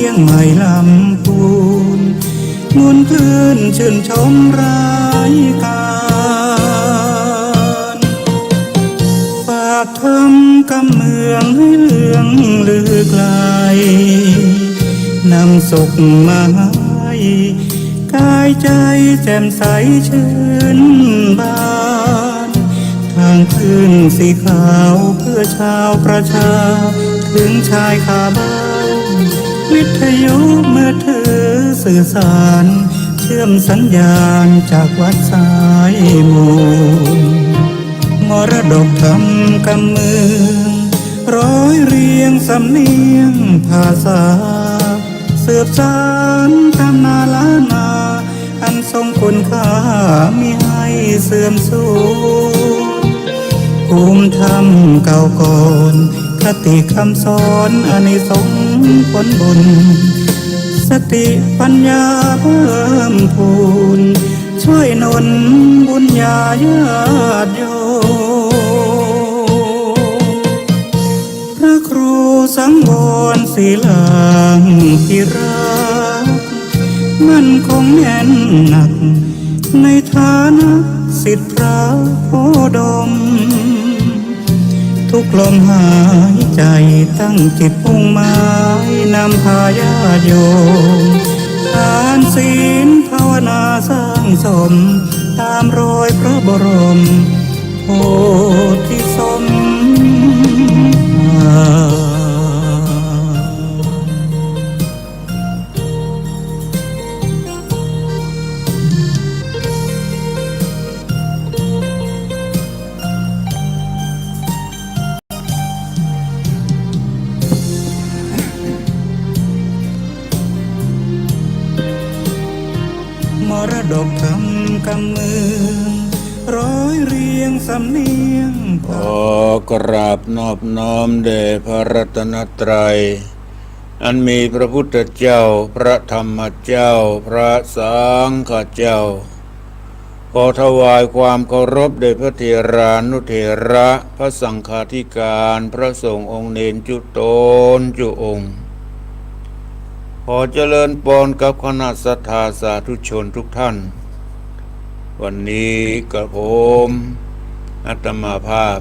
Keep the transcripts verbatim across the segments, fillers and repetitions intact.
เชียงใหม่ลำพูน ม่วนคลื่นชื่นชมรายการ ฝากธรรมกำเมืองให้เลื่องลือไกล นำสุขมาให้ กายใจแจ่มใสชื่นบาน ทางคลื่นสีขาวเพื่อชาวประชา ถึงชายคาบ้าน วิทยุมือถือสื่อสาร เชื่อมสัญญาณจากวัดสายมูล มรดกธรรมกำเมือง ร้อยเรียงสำเนียงภาษา สืบสานธรรมนาล้านนา อันทรงคุณค่ามิให้เสื่อมสูญ ภูมิธรรมเก่าก่อน คติคำสอนอานิสงส์ผลบุญ สติปัญญาเพิ่มพูน ช่วยหนุนบุญญาญาติโยม พระครูสังวรศิลาภิรักษ์ มั่นคงแน่นหนัก ในฐานะศิษย์พระโคดม ทุกลมหายใจตั้งจิตมุ่งหมาย นำพาญาติโยม ทานศีลภาวนาสร้างสม ตามรอยพระบรม โพธิสมภาร มรดกธรรมกำเมือง ร้อยเรียงสำเนียง ขอกราบนอบน้อมแด่พระรัตนตรัย อันมีพระพุทธเจ้า พระธรรมเจ้า พระสังฆเจ้า ขอถวายความเคารพแด่พระเถรานุเถระ พระสังฆาธิการ พระสงฆ์องค์เณรจุ๊ตนจุ๊องค์ ขอเจริญปอนกับคณะศรัทธาสาธุชนทุกท่าน วันนี้กระผมอาตมาภาพ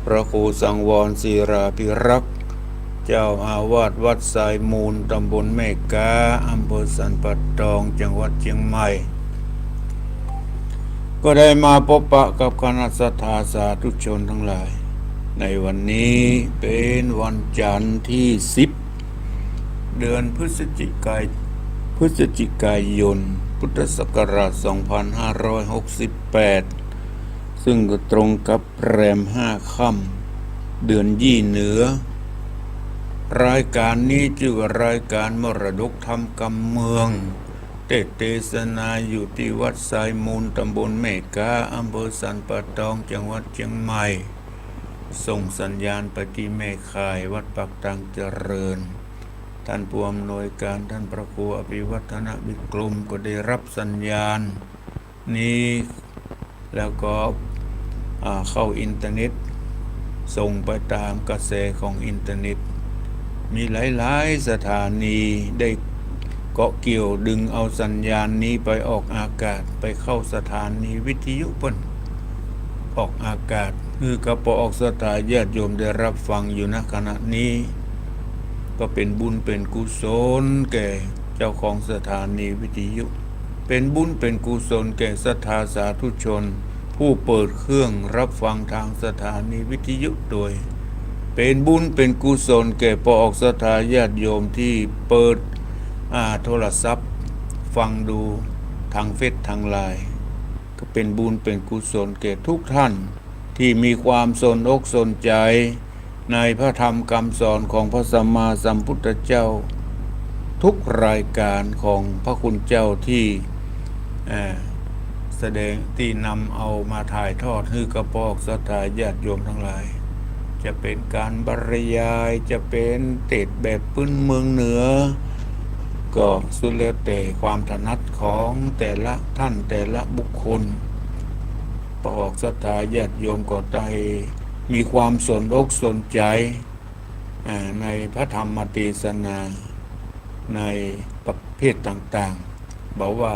พระครูสังวรศิลาภิรักษ์ เจ้าอาวาสวัดสายมูล ตำบลแม่ก๊า อำเภอสันป่าตอง จังหวัดเชียงใหม่ ก็ได้มาพบปะกับคณะศรัทธาสาธุชนทั้งหลาย ในวันนี้เป็นวันจันทร์ที่สิบ เดือนพฤศจิกาย- พฤศจิกายน พุทธศักราช สองพันห้าร้อยหกสิบแปด ซึ่งก็ตรงกับแรมห้าค่ำ เดือนยี่เหนือ รายการนี้ชื่อว่ารายการมรดกธรรมกำเมือง เตสน์เตสนาอยู่ที่วัดสายมูล ตำบลแม่ก๊า อำเภอสันป่าตอง จังหวัดเชียงใหม่ ส่งสัญญาณไปที่แม่ข่าย วัดปากตางเจริญ ท่านผู้อำนวยการ ท่านพระครูอภิวัฒนวิกรม ก็ได้รับสัญญาณนี้ แล้วก็ อ่า เข้าอินเทอร์เน็ต ส่งไปตามกระแสของอินเทอร์เน็ต มีหลายๆ สถานีได้เกาะเกี่ยวดึงเอาสัญญาณนี้ไปออกอากาศ ไปเข้าสถานีวิทยุเปิ้น ออกอากาศ หื้อกับปออกศรัทธาญาติโยมได้รับฟังอยู่ ณ ขณะนี้ ก็เป็นบุญเป็นกุศลแก่เจ้าของสถานีวิทยุ เป็นบุญเป็นกุศลแก่ศรัทธาสาธุชน ผู้เปิดเครื่องรับฟังทางสถานีวิทยุโดย เป็นบุญเป็นกุศลแก่ปออกศรัทธาญาติโยมที่เปิด อ่า โทรศัพท์ฟังดูทางเฟซทางไลน์ ก็เป็นบุญเป็นกุศลแก่ทุกท่าน ที่มีความสนอกสนใจในพระธรรมคำสอนของพระสัมมาสัมพุทธเจ้า ทุกรายการของพระคุณเจ้าที่ เอ่อ แสดง ที่นำเอามาถ่ายทอดหื้อกับปออกศรัทธาญาติโยมทั้งหลาย จะเป็นการบรรยาย จะเป็นเตสน์แบบพื้นเมืองเหนือ ก็สุดแล้วแต่ความถนัดของแต่ละท่านแต่ละบุคคล ปออกศรัทธาญาติโยมก็ได้มีความสนอกสนใจ อ่า ในพระธรรมเตสนา ในประเภทต่างๆ บ่ว่า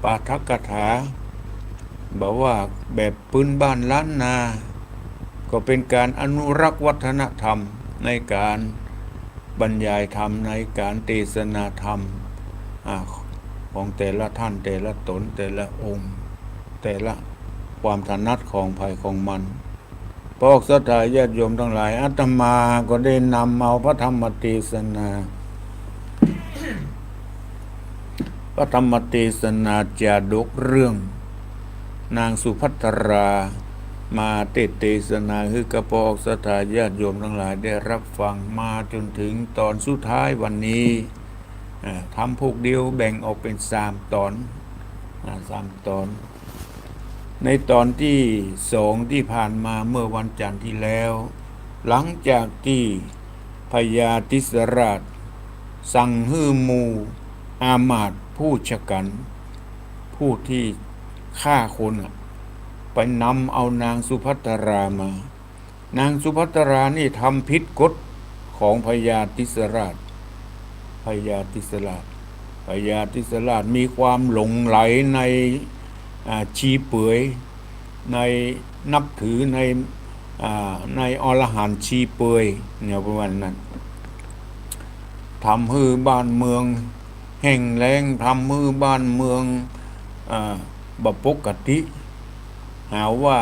ปาฐกถา บ่ว่าแบบพื้นบ้านล้านนา ก็เป็นการอนุรักษ์วัฒนธรรมในการบรรยายธรรม ในการเทศนาธรรม อ่า ของแต่ละท่าน แต่ละต๋น แต่ละองค์ แต่ละความถนัดของใผของมัน พวกศรัทธาญาติโยมทั้งหลาย อาตมาก็ได้นำเอาพระธรรมเทศนา พระธรรมเทศนาจาดกเรื่องนางสุภัทรา มาเทศน์เทศนาหื้อกับพวกศรัทธาญาติโยมทั้งหลายได้รับฟังมาจ๋นถึงต๋อนสุดท้ายวันนี้ อ่า ทำพวกเดียวแบ่งออกเป๋นสามต๋อน อ่า สามต๋อน ในต๋อนตี้สองตี้ผ่านมาเมื่อวันจันทร์ตี้แล้ว หลังจากตี้พญาติสราชสั่งหื้อหมู่อามาตย์ผู้ฉกัณฑ์ ผู้ตี้ฆ่าคนน่ะ ไปนำเอานางสุภัทรามา นางสุภัทรานี่ทำผิดกฎของพญาติสราช พญาติสราช พญาติสราชมีความหลงใหลใน อ่า ชีเปลือย ในนับถือใน อ่า ในอรหันต์ชีเปลือย เนี่ยประมาณนั้น ทำหื้อบ้านเมืองแห้งแล้ง ทำหื้อบ้านเมือง อ่า บ่ปกติ หาว่า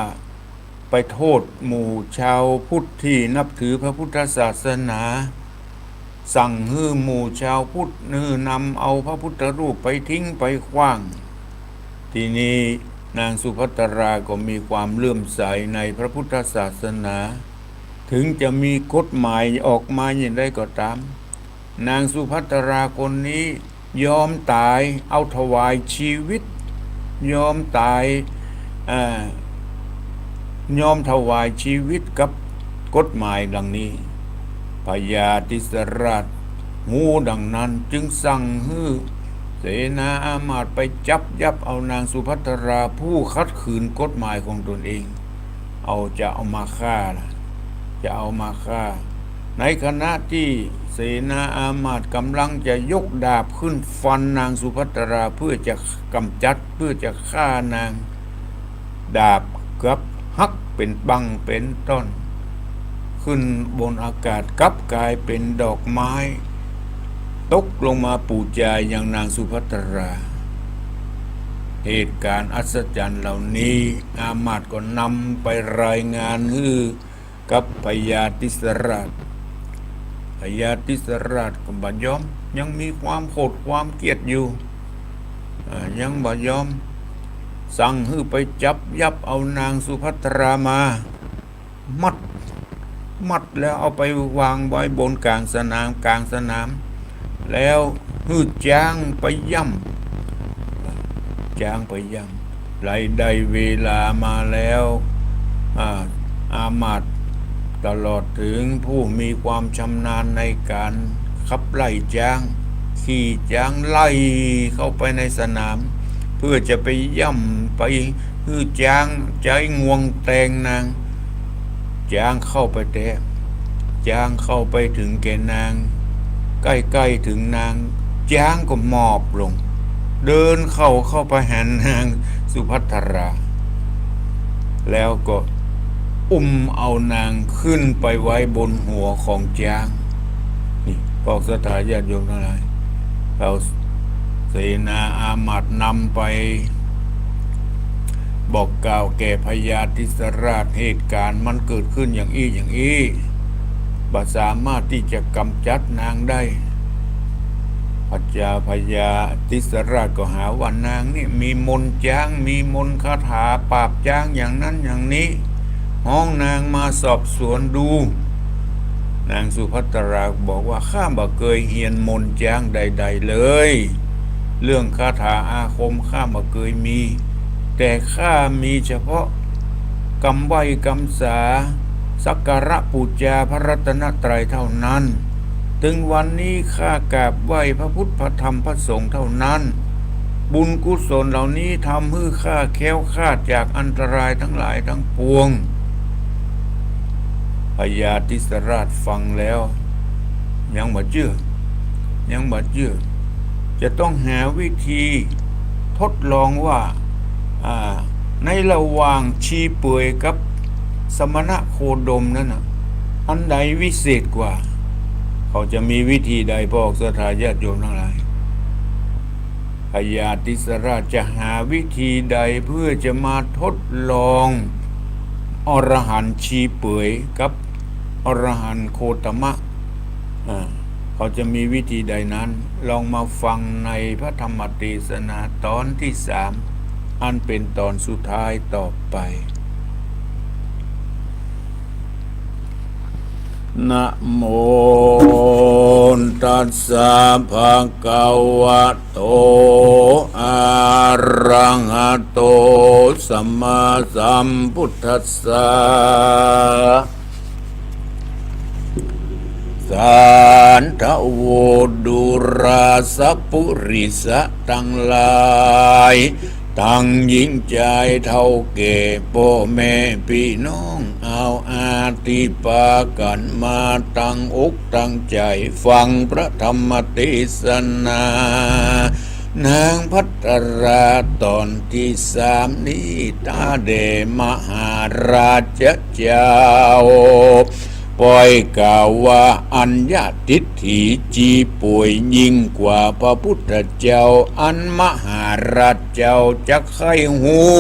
ไปโทษหมู่ชาวพุทธตี้นับถือพระพุทธศาสนา สั่งหื้อหมู่ชาวพุทธหื้อนำเอาพระพุทธรูปไปทิ้งไปขว้าง ทีนี้นางสุภัทราก็มีความเลื่อมใสในพระพุทธศาสนา ถึงจะมีกฎหมายออกมาอย่างใดก็ต๋าม นางสุภัทราคนนี้ยอมต๋าย เอาถวายชีวิต ยอมต๋าย เอ่อ ยอมถวายชีวิตกับกฎหมายดังนี้ พญาติสราชฮู้ดังนั้นจึงสั่งหื้อเสนาอามาตย์ไปจับยับเอานางสุภัทราผู้ขัดขืนกฎหมายของตนเอง เอา จะเอามาฆ่าล่ะ จะเอามาฆ่า ในขณะตี้เสนาอามาตย์ก๋ำลังจะยกดาบขึ้นฟันนางสุภัทราเพื่อจะก๋ำจัด เพื่อจะฆ่านาง ดาบกลับหักเป๋นบั้งเป๋นต้น ขึ้นบนอากาศกลับก๋ายเป๋นดอกไม้ ตกลงมาปู๋จายังนางสุภัทรา เหตุก๋ารณ์อัศจรรย์เหล่านี้ อามาตย์ก็นำไปรายงานหื้อกับพญาติสราช พญาติสราชก็บ่ยอม ยังมีความโขดความเกลียดอยู่ อ่า ยังบ่ยอม สั่งหื้อไปจับยับเอานางสุภัทรามา มัด มัดแล้วเอาไปวางไว้บนก๋างสนาม ก๋างสนาม แล้วหื้อจ๊างไปย่ำ จ๊างไปย่ำ ไล่ได้เวลามาแล้ว อ่า อามาตย์ตลอดถึงผู้มีความชำนาญในก๋านขับไล่จ๊าง ขี่จ๊างไล่เข้าไปในสนาม เพื่อจะไปย่ำ ไปหื้อจ๊างใจ๊งวงแตงนาง จ๊างเข้าไปแต๊ จ๊างเข้าไปเถิงแก่นาง ใก้ๆ เถิงนาง จ๊างก็หมอบลง เดินเข้า เข้าไปหานางสุภัทรา แล้วก็อุ้มเอานางขึ้นไปไว้บนหัวของจ๊าง นี่ พวกศรัทธาญาติโยมทั้งหลาย เอาเสนาอามาตย์นำไป บอกกล่าวแก่พญาติสราช เหตุก๋ารณ์มันเกิดขึ้นอย่างอี้อย่างอี้ บ่สามารถตี้จะก๋ำจัดนางได้ พระเจ้าพญาติสราชก็หาว่านางนี่มีมนต์จ๊าง มีมนต์คาถาปราบจ๊างอย่างนั้นอย่างนี้ ฮ้องนางมาสอบสวนดู นางสุภัทราบอกว่า ข้าบ่เกยเฮียนมนต์จ๊างใดๆ เลย เรื่องคาถาอาคมข้าบ่เกยมี แต่ข้ามีเฉพาะกำไหว้กำสา สักการะปู๋จาพระรัตนตรัยเท่านั้น เถิงวันนี้ข้ากราบไหว้พระพุทธพระธรรมพระสงฆ์เท่านั้น บุญกุศลเหล่านี้ทำหื้อข้าแคล้วคลาดจากอันตรายทั้งหลายทั้งปวง พญาติสราชฟังแล้วยังบ่เจื้อ ยังบ่เจื้อ จะต้องหาวิธีทดลองว่า อ่า ในระหว่างชีเปลือยกับสมณโคดมนั้นน่ะ อันใดวิเศษกว่า เขาจะมีวิธีใด พวกศรัทธาญาติโยมทั้งหลาย พญาติสราชจะหาวิธีใดเพื่อจะมาทดลองอรหันต์ชีเปลือยกับอรหันต์โคตมะ อ่า เขาจะมีวิธีใดนั้น ลองมาฟังในพระธรรมเทศนาตอนที่สาม อันเป็นตอนสุดท้ายต่อไป นะโมตัสสะ ภะคะวะโต อะระหะโต สัมมาสัมพุทธัสสะ สาธะโว ดูราสะปุริสะตังหลาย ตังหญิงจายเฒ่าแก่ ป้อแม่ปี้น้อง เอาอาทิปากั๋นมาตั้งอกตั้งใจ๋ฟังพระธรรมเทศนา นางภัทราต๋อนตี้สามนี้ ต๋าแด่มหาราชเจ้า ป้อยกล่าวว่า อัญญะทิฏฐิ จีป่วยยิ่งกว่าพระพุทธเจ้า อันมหาราชเจ้าจักใค่ฮู้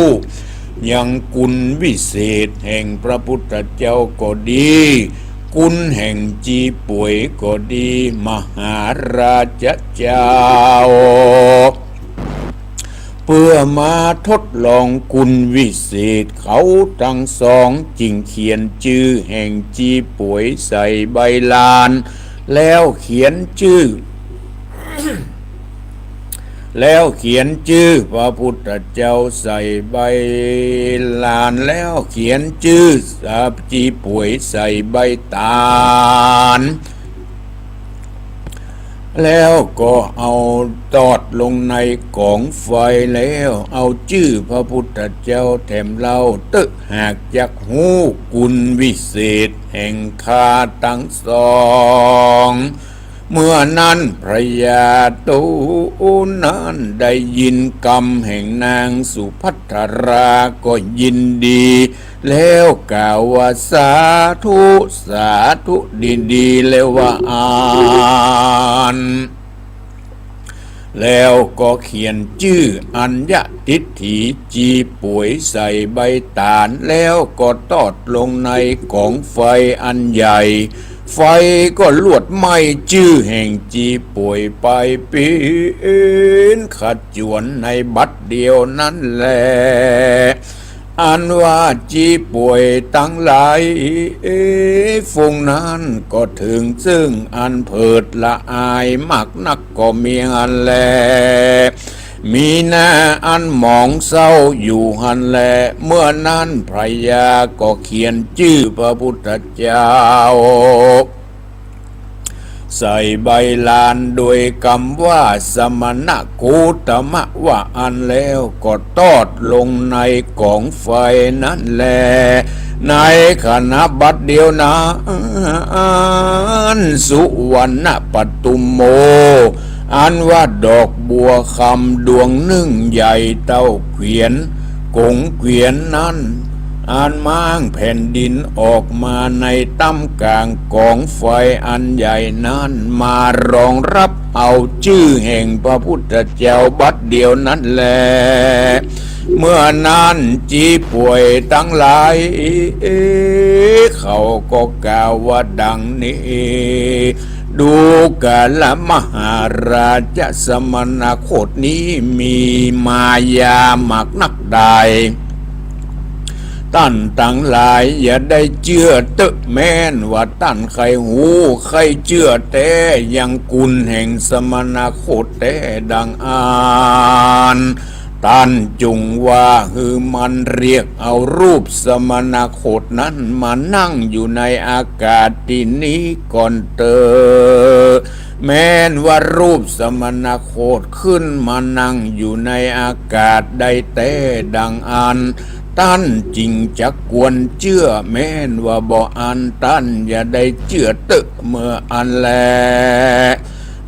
ยังกุณวิเศษแห่งพระพุทธเจ้าก็ดี กุณแห่งจีป่วยก็ดี มหาราชเจ้า เปื้อมาทดลองกุณวิเศษ เขาตังสองจึงเขียนจื้อแห่งจีป่วยใส่ใบลาน แล้วเขียนจื้อ แล้วเขียนจื้อพระพุทธเจ้าใส่ใบลาน แล้วเขียนจื้อจีป่วยใส่ใบตาน แล้วก็เอาตอดลงในก๋องไฟ แล้วเอาจื้อพระพุทธเจ้าแถมเล่า เต๊อะหากจักฮู้กุณวิเศษแห่งข้าตังสอง เมื่อนั้นพญาโตนั้นได้ยินกำแห่งนางสุภัทราก็ยินดี แล้วกล่าวว่า สาธุ สาธุ ดีๆ แล้วว่าอั้น แล้วก็เขียนจื้ออัญญะทิฏฐิจีป่วยใส่ใบตาน แล้วก็ตอดลงในก๋องไฟอันใหญ่ ไฟก็ลวดไหม้จื้อแห่งจีป่วยไปเป๋นขจวนในบัดเดียวนั้นแล อันว่าจีป่วยตังหลาย ฝูงนั้นก็เถิงซึ่งอันเผิดละอายมากนักก็มีหั้นแล มีหน้าอันหมองเศร้าอยู่หั้นแล เมื่อนั้นพญาก็เขียนจื้อพระพุทธเจ้า ใส่ใบลานโดยกำว่าสมณโคตมะว่าอั้น แล้วก็ตอดลงในก๋องไฟนั้นแล ในขณะบัดเดียวนั้น สุวรรณปทุมโม อันว่าดอกบัวคำดวงนึ่งใหญ่เต้าเขวียน ก๋งเขวียนนั้น อันม้างแผ่นดินออกมาในต้ามก๋างก๋องไฟอันใหญ่นั้น มารองรับเอาจื้อแห่งพระพุทธเจ้าบัดเดียวนั้นแล เมื่อนั้นจีป่วยตังหลาย เขาก็กล่าวว่าดังนี้ ดูกราชมหาราช สมณโคตนี้มีมายามากนักใด ต้านตังหลายอย่าได้เจื้อเต๊อะ แม้นว่าต้านใค่ฮู้ใค่เจื้อแต๊ยังกุณแห่งสมณโคตแต๊ดังอั้น ต้านจุ่งว่าหื้อมันเรียกเอารูปสมณโคตนั้นมานั่งอยู่ในอากาศตี้นี้ก่อนเต๊อะ แม้นว่ารูปสมณโคตขึ้นมานั่งอยู่ในอากาศได้แต๊ดังอั้น ต้านจึงจักควรเจื้อ แม้นว่าบ่อั้นต้านอย่าได้เจื้อเต๊อะเมื่ออั้นแล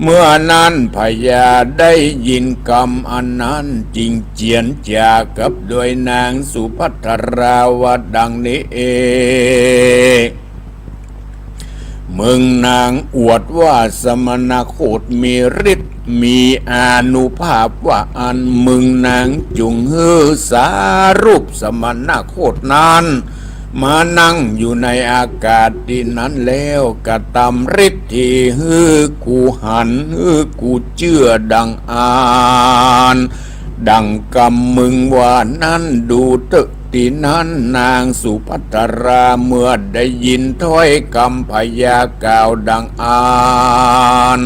เมื่อนั้นพญาได้ยินกำอันนั้นจึงเจียรจากับด้วยนางสุภัททราว่าดังนี้เอง มึงนางอวดว่าสมณโคตมีฤทธิ์มีอานุภาพว่าอั้น มึงนางจุ่งหื้อสารูปสมณโคตนั้น มานั่งอยู่ในอากาศตี้นั้นแล้ว กระตำฤทธิ์ตี้หื้อกูหัน หื้อกูเจื้อดังอั้น ดังกำมึงว่านั้น ดูเต๊อะ ตี้นั้นนางสุภัททราเมื่อได้ยินถ้อยกำพญากล่าวดังอั้น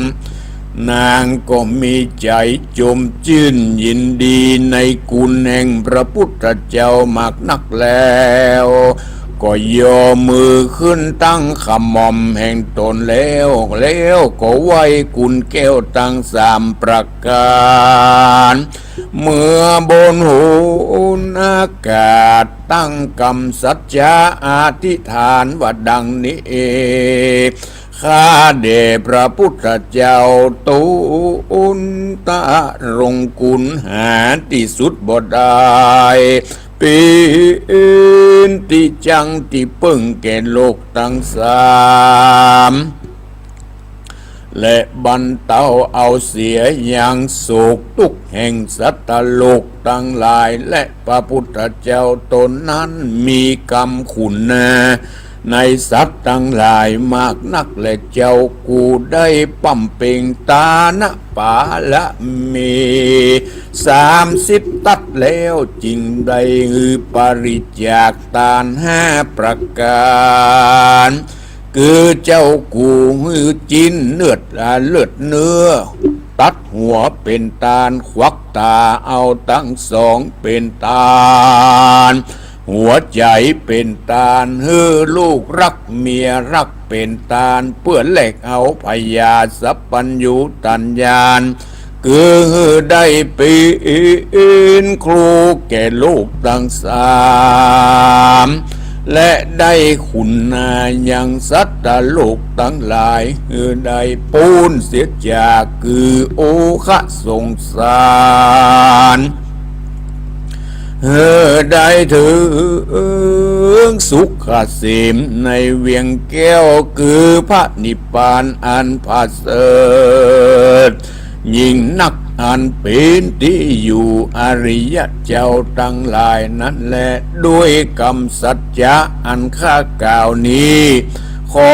นางก็มีใจ๋จมจื้นยินดีในกุณแห่งพระพุทธเจ้ามากนักแล้ว ก็ย่อมือขึ้นตั้งขม่อมแห่งตนแล้ว แล้วก็ไหว้กุณแก้วตังสามประก๋าน เมื่อบนหนอากาศตั้งกำสัจจะอธิษฐานว่าดังนี้เอง ข้าแด่พระพุทธเจ้า ตูนตะรงกุณหาตี้สุดบ่ได้ เป๋นตี้จั้งตี้เปิ้งแก่โลกตังสาม และบรรเตาเอาเสียยังโศกตุ๊กข์แห่งสัตว์โลกตังหลาย และพระพุทธเจ้าตนนั้นมีกำขุณาในสัตว์ตังหลายมากนักแล เจ้ากูได้บำเพ็งตานปารมีสามสิบตัดแล้ว จึงได้หื้อบริจาคตานห้าประก๋าน คือเจ้ากูหื้อจิ๊นเลือด เลือดเนื้อ ตัดหัวเป๋นตาน ควักต๋าเอาตังสองเป๋นตาน หัวใจ๋เป๋นตาน หื้อลูกฮักเมียฮักเป๋นตาน เปื้อแลกเอาพญาสัพพัญญูตัญญาณ คือหื้อได้เป๋นครูแก่โลกตังสาม และได้ขุณายังสัตว์โลกตังหลาย หื้อได้ป๊นเสียจากคือโอฆะสงสาร หื้อได้เถิงสุขเกษมในเวียงแก้ว คือพระนิพพานอันประเสริฐยิ่งนัก อันเป๋นตี้อยู่อริยะเจ้าตังหลายนั้นแล ด้วยกำสัจจะอันข้ากล่าวนี้ ขอ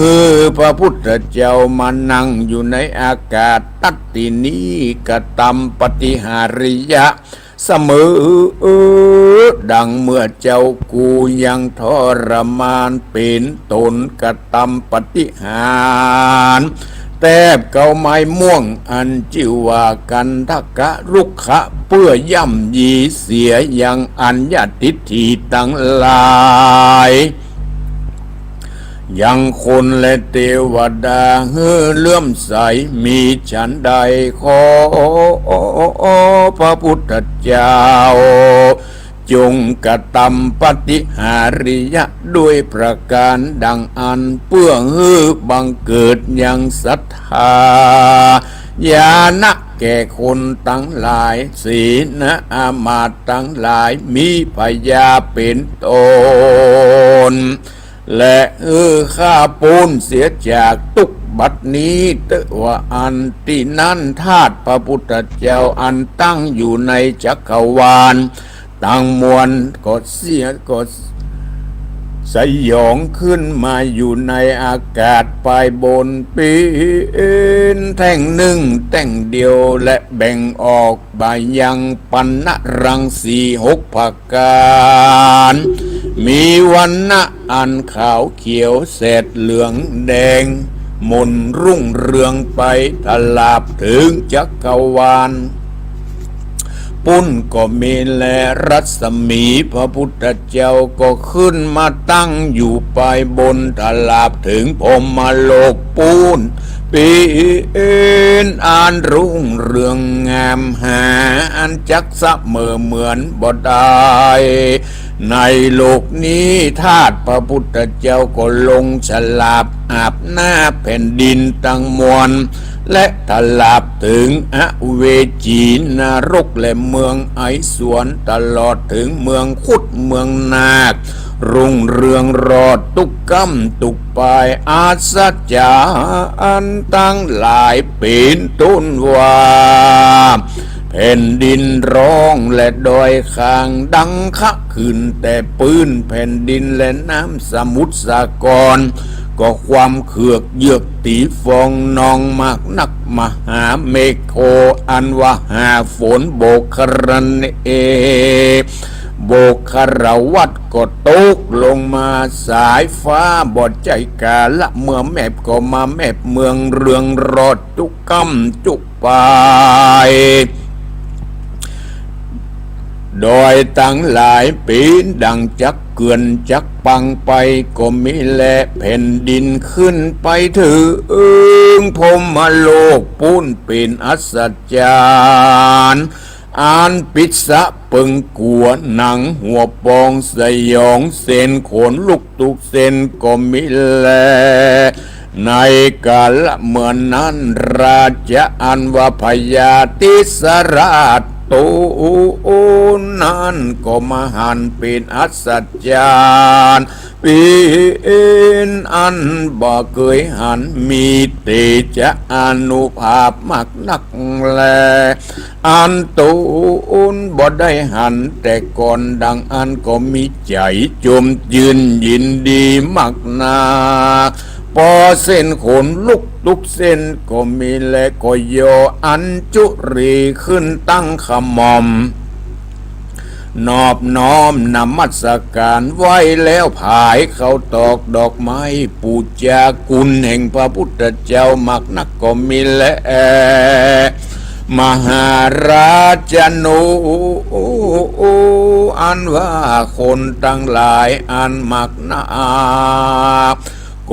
หื้อพระพุทธเจ้ามานั่งอยู่ในอากาศตัดตี้นี้ กระตำปฏิหาริยะ เสมอดังเมื่อเจ้ากูยังทรมานเป๋นตนกระตำปฏิหาร แต๊บเก๊าไม้ม่วงอันจื้อว่ากันทกรุกขะ เปื้อย่ำยีเสียยังอัญญทิฏฐิตังหลาย ยังคนและเตวดาหื้อเลื่อมใส มิฉันใด ขอพระพุทธเจ้า จงกระตำปฏิหาริยะด้วยประก๋านดังอั้น เปื้อหื้อบังเกิดยังศรัทธาญาณะแก่คนตังหลาย เสนาอามาตย์ตังหลาย มีพญาเป๋นต้น และหื้อข้าป๊นเสียจากตุ๊กข์บัดนี้เต๊อะ ว่าอั้น ตี้นั้นธาตุพระพุทธเจ้าอันตั้งอยู่ในจักรวาลตังมวลก็เสีย ก็สยองขึ้นมาอยู่ในอากาศปายบนเป๋นแท่งนึ่งแท่งเดียว และแบ่งออกไปยังปัณณรังสีหกประก๋าน มีวรรณะอันขาวเขียวแสดเหลืองแดง หม่นรุ่งเรืองไปตลอดเถิงจักรวาล ปุ้นก็มีแล รัศมีพระพุทธเจ้าก็ขึ้นมาตั้งอยู่ปายบนตลอดเถิงพรหมโลกปุ้น เป๋นอันรุ่งเรืองงามหาอันจักเสมอเหมือนบ่ได้ ในโลกนี้ธาตุพระพุทธเจ้าก็ลงสลาบอาบหน้าแผ่นดินตังมวล และสลาบเถิงอเวจีนรกและเมืองไอสวน ตลอดเถิงเมืองคุดเมืองนาค รุ่งเรืองรอดตุ๊กก้ำตุ๊กปาย อัศจรรย์ตังหลายเป๋นต้นว่า แผ่นดินร้องและดอยคางดังคะขึ้นแต่ปื้นแผ่นดิน และน้ำสมุทรสาครก็ความเคือกเยือกตี๋ฟองนองมากนัก มหาเมโขอันว่าหาฝนโบกครเน โบกครวัตรก็ตกลงมา สายฟ้าบ่ใจ้กาละเมื่อแมบก็มาแมบเมืองเรืองรอดจุกก้ำจุกปาย ดอยตังหลายเป๋นดั่งจักเกื่อนจักปังไปก็มีแล แผ่นดินขึ้นไปเถิงพรหมโลกปู้นเป๋นอัศจรรย์ อันปิศะเปิงกั๋ว หนังหัวปองสยอง เส้นขนลุกทุกเส้นก็มีแล ในกาละเมื่อนั้น ราชาอันว่าพญาติสราชโตนั้นก็มาหันเป๋นอัศจรรย์ เป๋นอันบ่เกยหัน มีเตจะอานุภาพมากนักแล อันต๋นบ่ได้หันแต่ก่อน ดังอั้นก็มีใจ๋จมจื้นยินดีมากนัก ปอเส้นขนลุกทุกเส้นก็มีแล ก็ย่ออัญชุลีขึ้นตั้งขม่อม นอบน้อมนมัสก๋านไหว้แล้ว ผายข้าวตอกดอกไม้ปู๋จาคุณแห่งพระพุทธเจ้ามากนักก็มีแล มหาราชโน อันว่าคนตังหลายอันมากนัก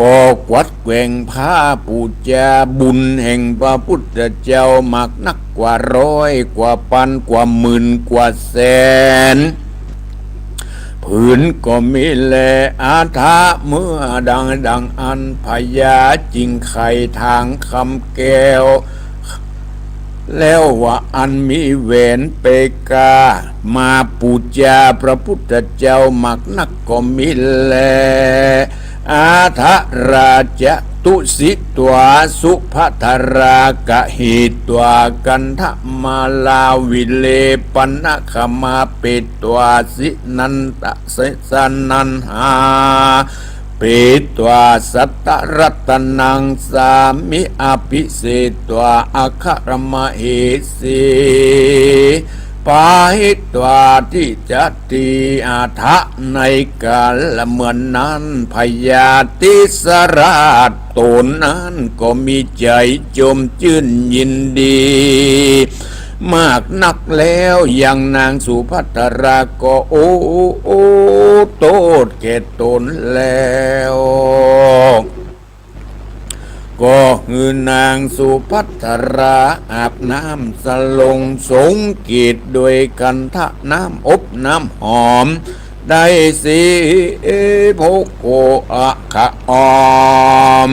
ก็กวัดแกว่งผ้าปู๋จาบุญแห่งพระพุทธเจ้ามากนักกว่าร้อยกว่าปันกว่าหมื่นกว่าแสนผืนก็มีแล อาทะเมื่อดังดังอั้นพญาจึงไขถางคำแก้ว แล้วว่าอันมีแหวนเปกามาปู๋จาพระพุทธเจ้ามากนักก็มีแล อาทะราชะตุสิตวาสุภัทรากะหิตวากันธมาลาวิเลปนะขมาเปตวาสินันตะ สนันหา เปตวาสัตตรัตนังสามิอภิเศตวาอัครมเหสี ปาหิตวาทิจติ อาทะในกาละเมื่อนั้น พญาติสราชต๋นนั้นก็มีใจ๋จมจื้นยินดี มากนักแล้ว ยังนางสุภัทราก็โอ้ โอ้ โต้ษแก่ต๋นแล้ว ก็หื้อนางสุภัทราอาบน้ำสลงสงเกศโดยกันธะน้ำอบน้ำหอม ได้สีโภโคอะขะออม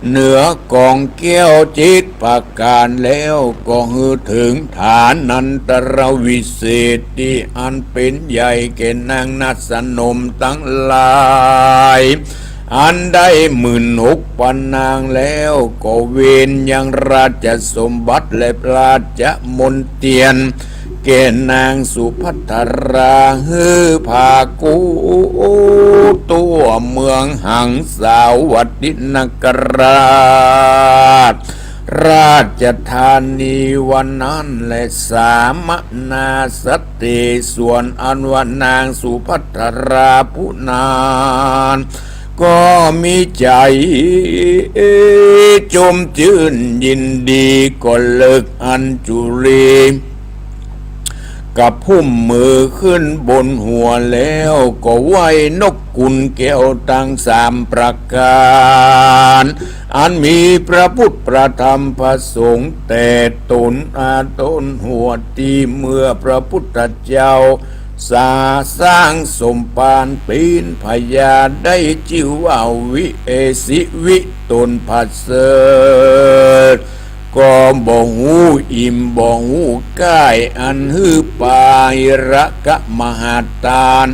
เหนือกองแก้วเจ็ดประก๋านแล้ว ก็หื้อเถิงฐานันตรวิเศษตี้อันเป๋นใหญ่แก่นางนาฏสนมตังหลาย อันได้หมื่นหกปันนางแล้ว ก็เวนยังราชสมบัติและราชมนเตียน แก่นางสุภัทรา หื้อผากู้ทั่วเมืองหังสาวัตถินคราช ราชธานีวันนั้นแล สามนาสตรีส่วนอันว่านางสุภัทราผู้นั้น ก็มีใจ๋จมจื้นยินดี ก็เลิกอัญชุลี กระพุ้มมือขึ้นบนหัวแล้ว ก็ไหว้นกขุนแก้วตังสามประก๋าน อันมีพระพุทธพระธรรมพระสงฆ์แต่ต๋นอาต้นหัวตี้ เมื่อพระพุทธเจ้า สาสร้างสมปานเป๋นพญา ได้จื้อว่าวิเอสิวิตนประเสริฐ ก็บ่ฮู้อิ่มบ่ฮู้ก้าย อันหื้อปาหิระกะมหาทาน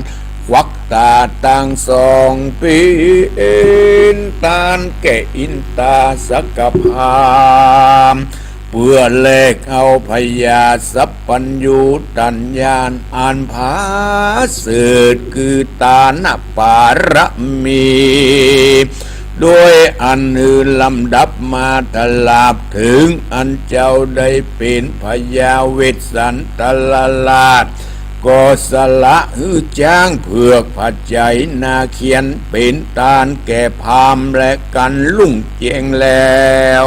ควักต๋าตังสองเป๋นตานแก่อินตาสกพราม เปื้อแลกเอาพญาสัพพัญญูตัญญาณ อันผาเสริฐคือตานปารมี โดยอันหื้อลำดับมาตราบเถิงอันเจ้าได้เป๋นพญาเวสสันตรราช ก็สละหื้อจ๊างเผือกผาไจนาเคียนเป๋นตานแก่พราหมณ์และกันรุ่งแจ้งแล้ว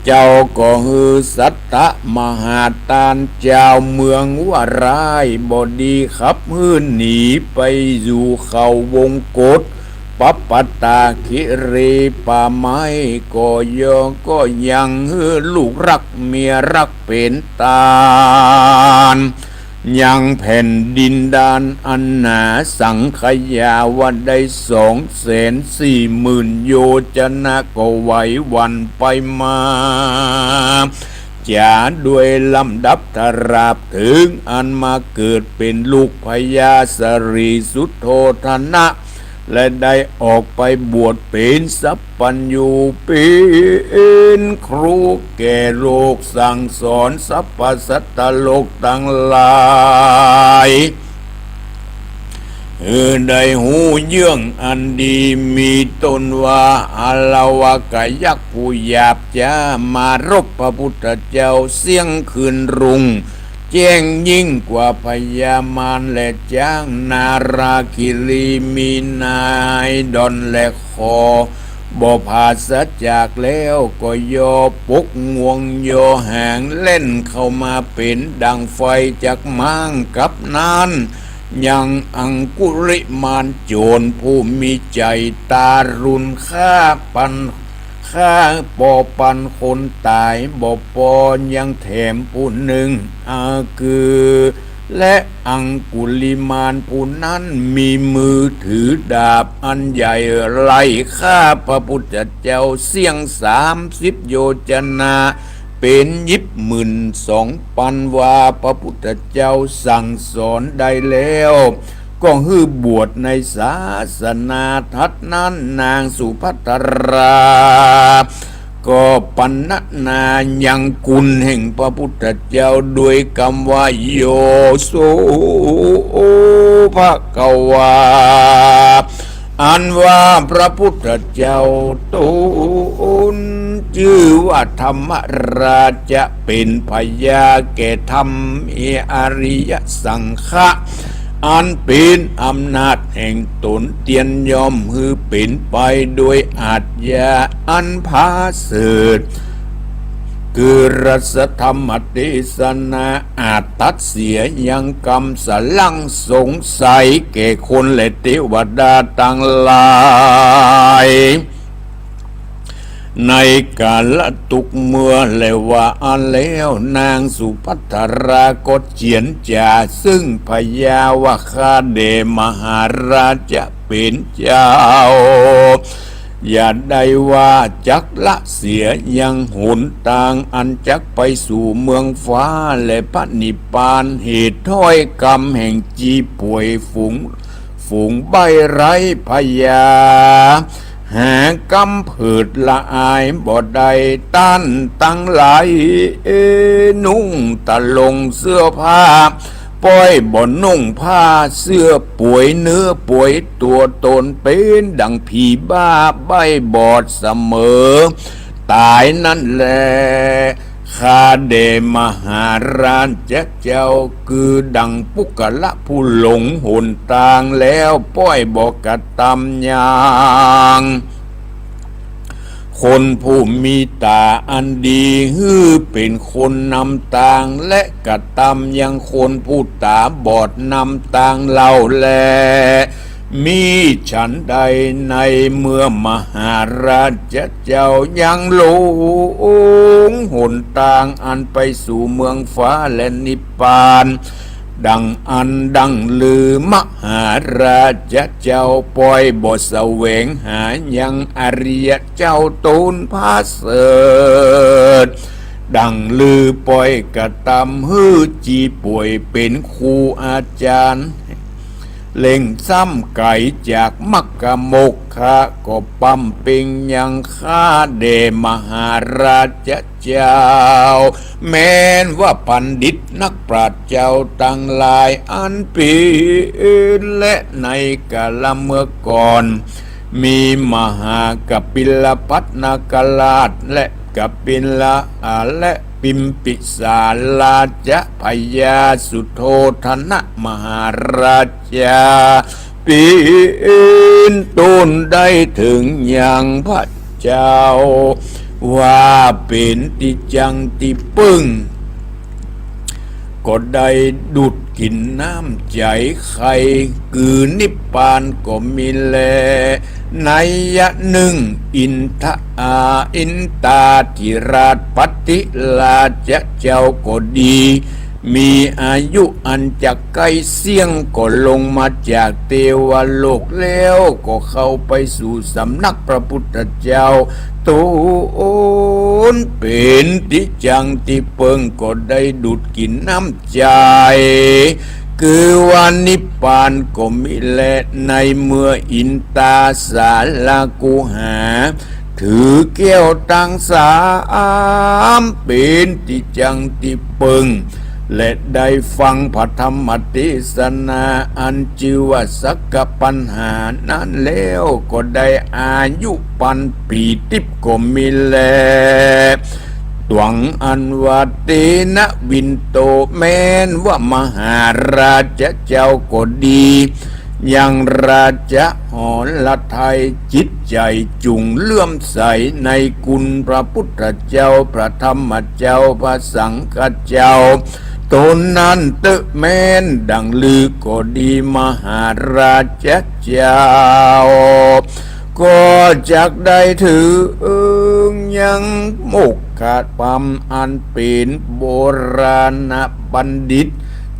เจ้าก็หื้อสัตตมหาทานจาวเมืองวารายบดีขับหื้อหนีไปอยู่เขาวงกฏ ปัปปตาคิรีป่าไม้ ก็ยอ ก็ยังหื้อลูกฮักเมียฮักเป๋นตาน ยังแผ่นดินดานอันหนา สังขยาวะได้สองแสนสี่หมื่นโยจนะ ก็ไหวหวั่นไปมา จ๋าด้วยลำดับตราบเถิงอันมาเกิดเป๋นลูกพญาสรีสุโธทนะ และได้ออกไปบวชเป๋นสัพพัญญูเป๋นครูแก่โลก สั่งสอนสรรพสัตว์โลกตังหลาย หื้อได้ฮู้เยื่องอันดี มีต้นว่าอาละวะกะยักษ์ผู้หยาบจ๊า มารบพระพุทธเจ้าเสี้ยงคืนรุ่ง แจ้งยิ่งกว่าพญามารและจ๊าง นาราคิรีมีนายดอนและคอ บ่ผาศจากแล้ว ก็ยอปกงวงยอหางแล่นเข้ามาเป๋นดังไฟจักม้างกับนั้น ยังอังคุลิมานโจรผู้มีใจ๋ตารุณ ฆ่าปัน ฆ่าปอปันคนต๋ายบ่ปอ ยังแถมผู้นึ่ง อา คือ และอังคุลิมานผู้นั้นมีมือถือดาบอันใหญ่ไล่ฆ่าพระพุทธเจ้าเสี้ยงสามสิบโยจนะ เป๋นยิบหมื่นสองปันวา พระพุทธเจ้าสั่งสอนได้แล้ว ก็หื้อบวชในศาสนา ถัดนั้นนางสุภัททรา ก็ปรรณนายังคุณแห่งพระพุทธเจ้าด้วยกำว่า โย โส ภะคะวา อันว่าพระพุทธเจ้าต๋นจื้อว่าธรรมราช เป๋นพญาแก่ธรรม อริยสังขะ อันเป๋นอำนาจแห่งต๋น เตียนย่อมหื้อเป๋นไปโดยอาชญาอันผาเสริฐ คือรัสธรรมเตสนา อาจตัดเสียยังกำสลังสงสัยแก่คนและเตวดาตังหลาย ในกาละตุ๊กเมื่อแลว่าอั้นแล้ว นางสุภัททราก็เจียรจ๋าซึ่งพญาว่า ข้าแด่มหาราชเป๋นเจ้า อย่าได้ว่าจักละเสียยังหนตางอันจักไปสู่เมืองฟ้าและพระนิพพาน เหตุถ้อยกำแห่งจีป่วยฝูง ฝูงใบ้ไร้พญา หากำเผิดละอายบ่ได้ ต้านตังหลาย เอ นุ่งตะลงเสื้อผ้า ป้อยบ่นุ่งผ้าเสื้อ ป่วยเนื้อป่วยตั๋ว ตนเป๋นดังผีบ้าใบ้บอดเสมอต๋ายนั้นแล ข้าแด่มหาราชเจ้า คือดังปุคคละผู้หลงหนตางแล้ว ป้อยบ่กระตำยัง คนผู้มีต๋าอันดี หื้อเป๋นคนนำตาง และกระตำยังคนผู้ต๋าบอดนำตางเล่าแล มีฉันใดในเมื่อมหาราชเจ้ายังหลงหนตางอันไปสู่เมืองฟ้าและนิพพาน ดังอั้นดังลือมหาราชเจ้าป้อยบ่แสวงหายังอริยะเจ้าต๋นผาเสริฐ ดังลือป้อยกระตำหื้อจีป่วยเป๋นครูอาจ๋ารย์ เล็งซ้ำไก๋จากมรรคโมกขะก็ปำเป็งยังข้าแด่มหาราชเจ้า แม้นว่าปัณฑิตนักปราชญ์เจ้าตังหลายอันเป๋นและในกาละเมื่อก่อน มีมหากปิลพัสสนนาคราชและกปิละอาและปิมปิสาราชะพญาสุโธทนะมหาราชา เป๋นต้นได้เถิงยังพระเจ้า ว่าเป๋นตี้จั้งตี้เปิ้ง ก็ได้ดูดกิ๋นน้ำใจ๋ใค่ คือนิพพานก็มีแล นัยยะนึ่ง อินทะอา อินตาธิราชปัตติราชเจ้าก็ดี มีอายุอันจะใก้เสี้ยงก็ลงมาจากเตวโลกแล้วก็เข้าไปสู่สำนักพระพุทธเจ้า ต๋นเป๋นตี้จั้งตี้เปิ้งก็ได้ดูดกิ๋นน้ำใจ๋ คือว่านิพพานก็มีแล ในเมื่ออินตาสาลากุหา ถือแก้วตังสามเป๋นตี้จั้งตี้เปิ้ง และได้ฟังพระธรรมเตสนาอันจื้อว่าสักกะปัญหานั้นแล้วก็ได้อายุปันปี๋ติ๊บก็มีแล ต๋วงอันว่าเตนะวินโต แม้นว่ามหาราชเจ้าก็ดี ยังราชหฤทัยจิตใจ๋จุ่งเลื่อมใสในคุณพระพุทธเจ้า พระธรรมเจ้า พระสังฆเจ้า ต๋นนั้นเต๊อะ แม้นดังลือก็ดีมหาราชเจ้า ก็จักได้เถิงยังโมกขธรรมอันเป๋นโบราณบัณฑิต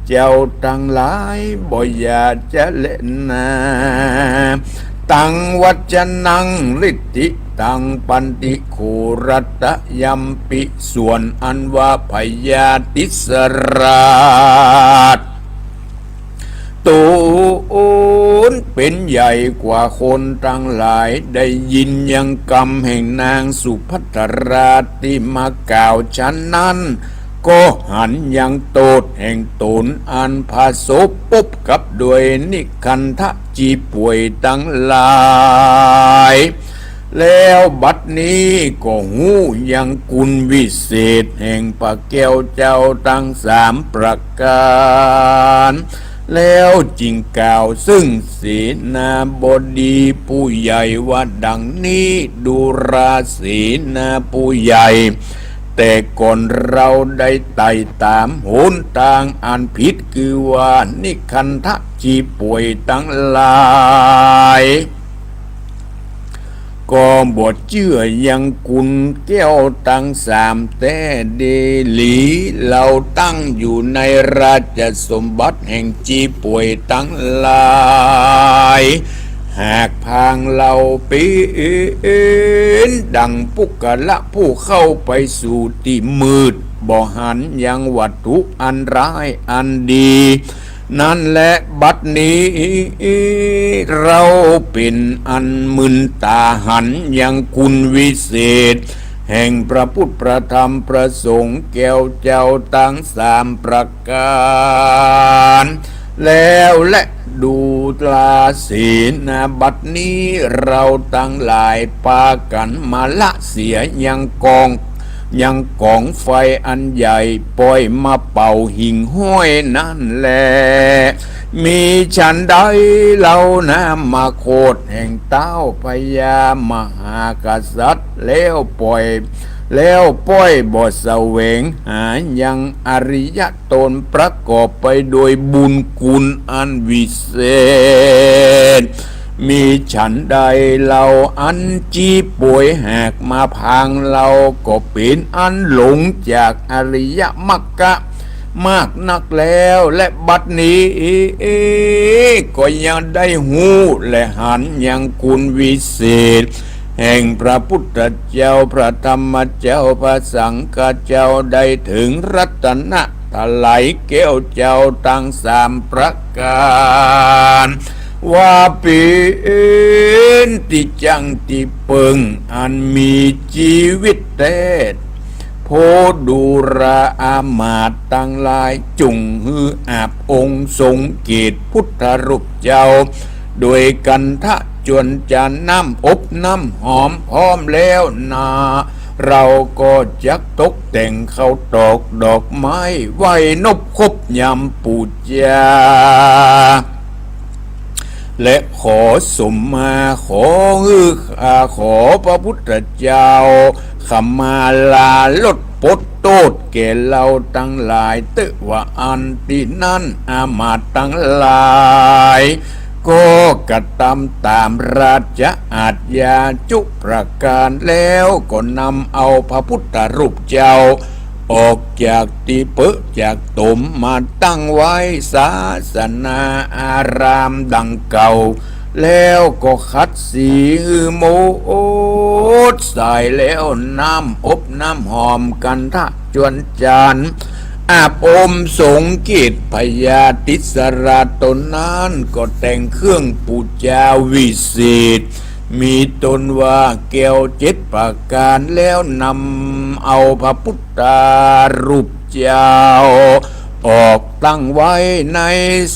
เจ้าตังหลายบ่อย่าจะแลนา ตังวัจจนังฤทธิตังปันติโขรัตถยัมปิ ส่วนอันว่าพญาติสราช ต๋นเป๋นใหญ่กว่าคนตังหลาย ได้ยินยังกำแห่งนางสุภัททราตี้มากล่าวฉันนั้น ก็หันยังโตษแห่งต๋นอันผสมปบกับด้วยนิคันธะจีป่วยตังหลาย แล้วบัดนี้ก็ฮู้ยังคุณวิเศษแห่งพระแก้วเจ้าตังสามประก๋าน แล้วจึงกล่าวซึ่งเสนาบดีผู้ใหญ่ว่าดังนี้ ดูราเสนาผู้ใหญ่ แต่ก่อนเราได้ไต่ต๋ามหนตางอันผิด คือว่านิคันธะจีป่วยตังหลาย ก็บ่เจื้อยังคุณแก้วตังสามแต๊ดีหลี เฮาตั้งอยู่ในราชสมบัติแห่งจีป่วยตังหลาย หากพางเฮาเป๋นดังปุคคละผู้เข้าไปสู่ตี้มืด บ่หันยังวัตถุอันร้ายอันดี นั้นแล บัดนี้เฮาเป๋นอันมึนต๋าหันยังคุณวิเศษ แห่งพระพุทธพระธรรมพระสงฆ์แก้วเจ้าตังสามประก๋าน แล้วแล ดูราเสนา บัดนี้เฮาตังหลายปากั๋นมาละเสียยังกอง ยังก๋องไฟอันใหญ่ ป้อยมาเป่าหิ่งห้อยนั้นแล มีฉันใดเฮานามาโคชแห่งเต๊าพญามหากษัตริย์ แล้วป้อย แล้วป้อยบ่แสวงหายัง อริยะต๋นประกอบไปโดยบุญคุณอันวิเศษ มีฉันใดเล่า อันจี๊ป๋วยหากมาพางเฮา ก็เป๋นอันหลงจากอริยมรรค มากนักแล้ว และบัดนี้ก็ยังได้ฮู้และหันยังคุณวิเศษ แห่งพระพุทธเจ้า พระธรรมเจ้า พระสังฆเจ้า ได้เถิงรัตนตรัยแก้วเจ้าตังสามประก๋าน ว่าเป๋นตี้จั้งตี้เปิงอันมีจีวิตแต๊ โพดูราอามาตย์ตังหลาย จุ่งหื้ออาบองค์สงเกตพุทธรูปเจ้า โดยกันทะจวนจาน น้ำอบน้ำหอมพร้อมแล้วนา เฮาก็จักตกแต่งข้าวตอกดอกไม้ ไหว้นบครบยำปู๋จา และขอสมมา ขอหื้อ อ่า ขอพระพุทธเจ้า ขมาลาลดปลดโต้ษแก่เฮาตังหลายเต๊อะ ว่าอันตี้นั้นอามาตย์ตังหลาย ก็กระตำต๋ามราชอาชญาจุประก๋าน แล้วก็นำเอาพระพุทธรูปเจ้า ออกจากตี้เปิอะจากตม มาตั้งไว้ศาสนาอารามดังเก่า แล้วก็ขัดสีหื้อหมดใส แล้วน้ำอบน้ำหอมกันทะจวนจาน อาบอมสงเกตพญาติสราต๋นนั้น ก็แต่งเครื่องปู๋จาวิเศษ มีต้นว่าแก้วเจ็ดประก๋าน แล้วนำเอาพระพุทธรูปเจ้า ออกตั้งไว้ใน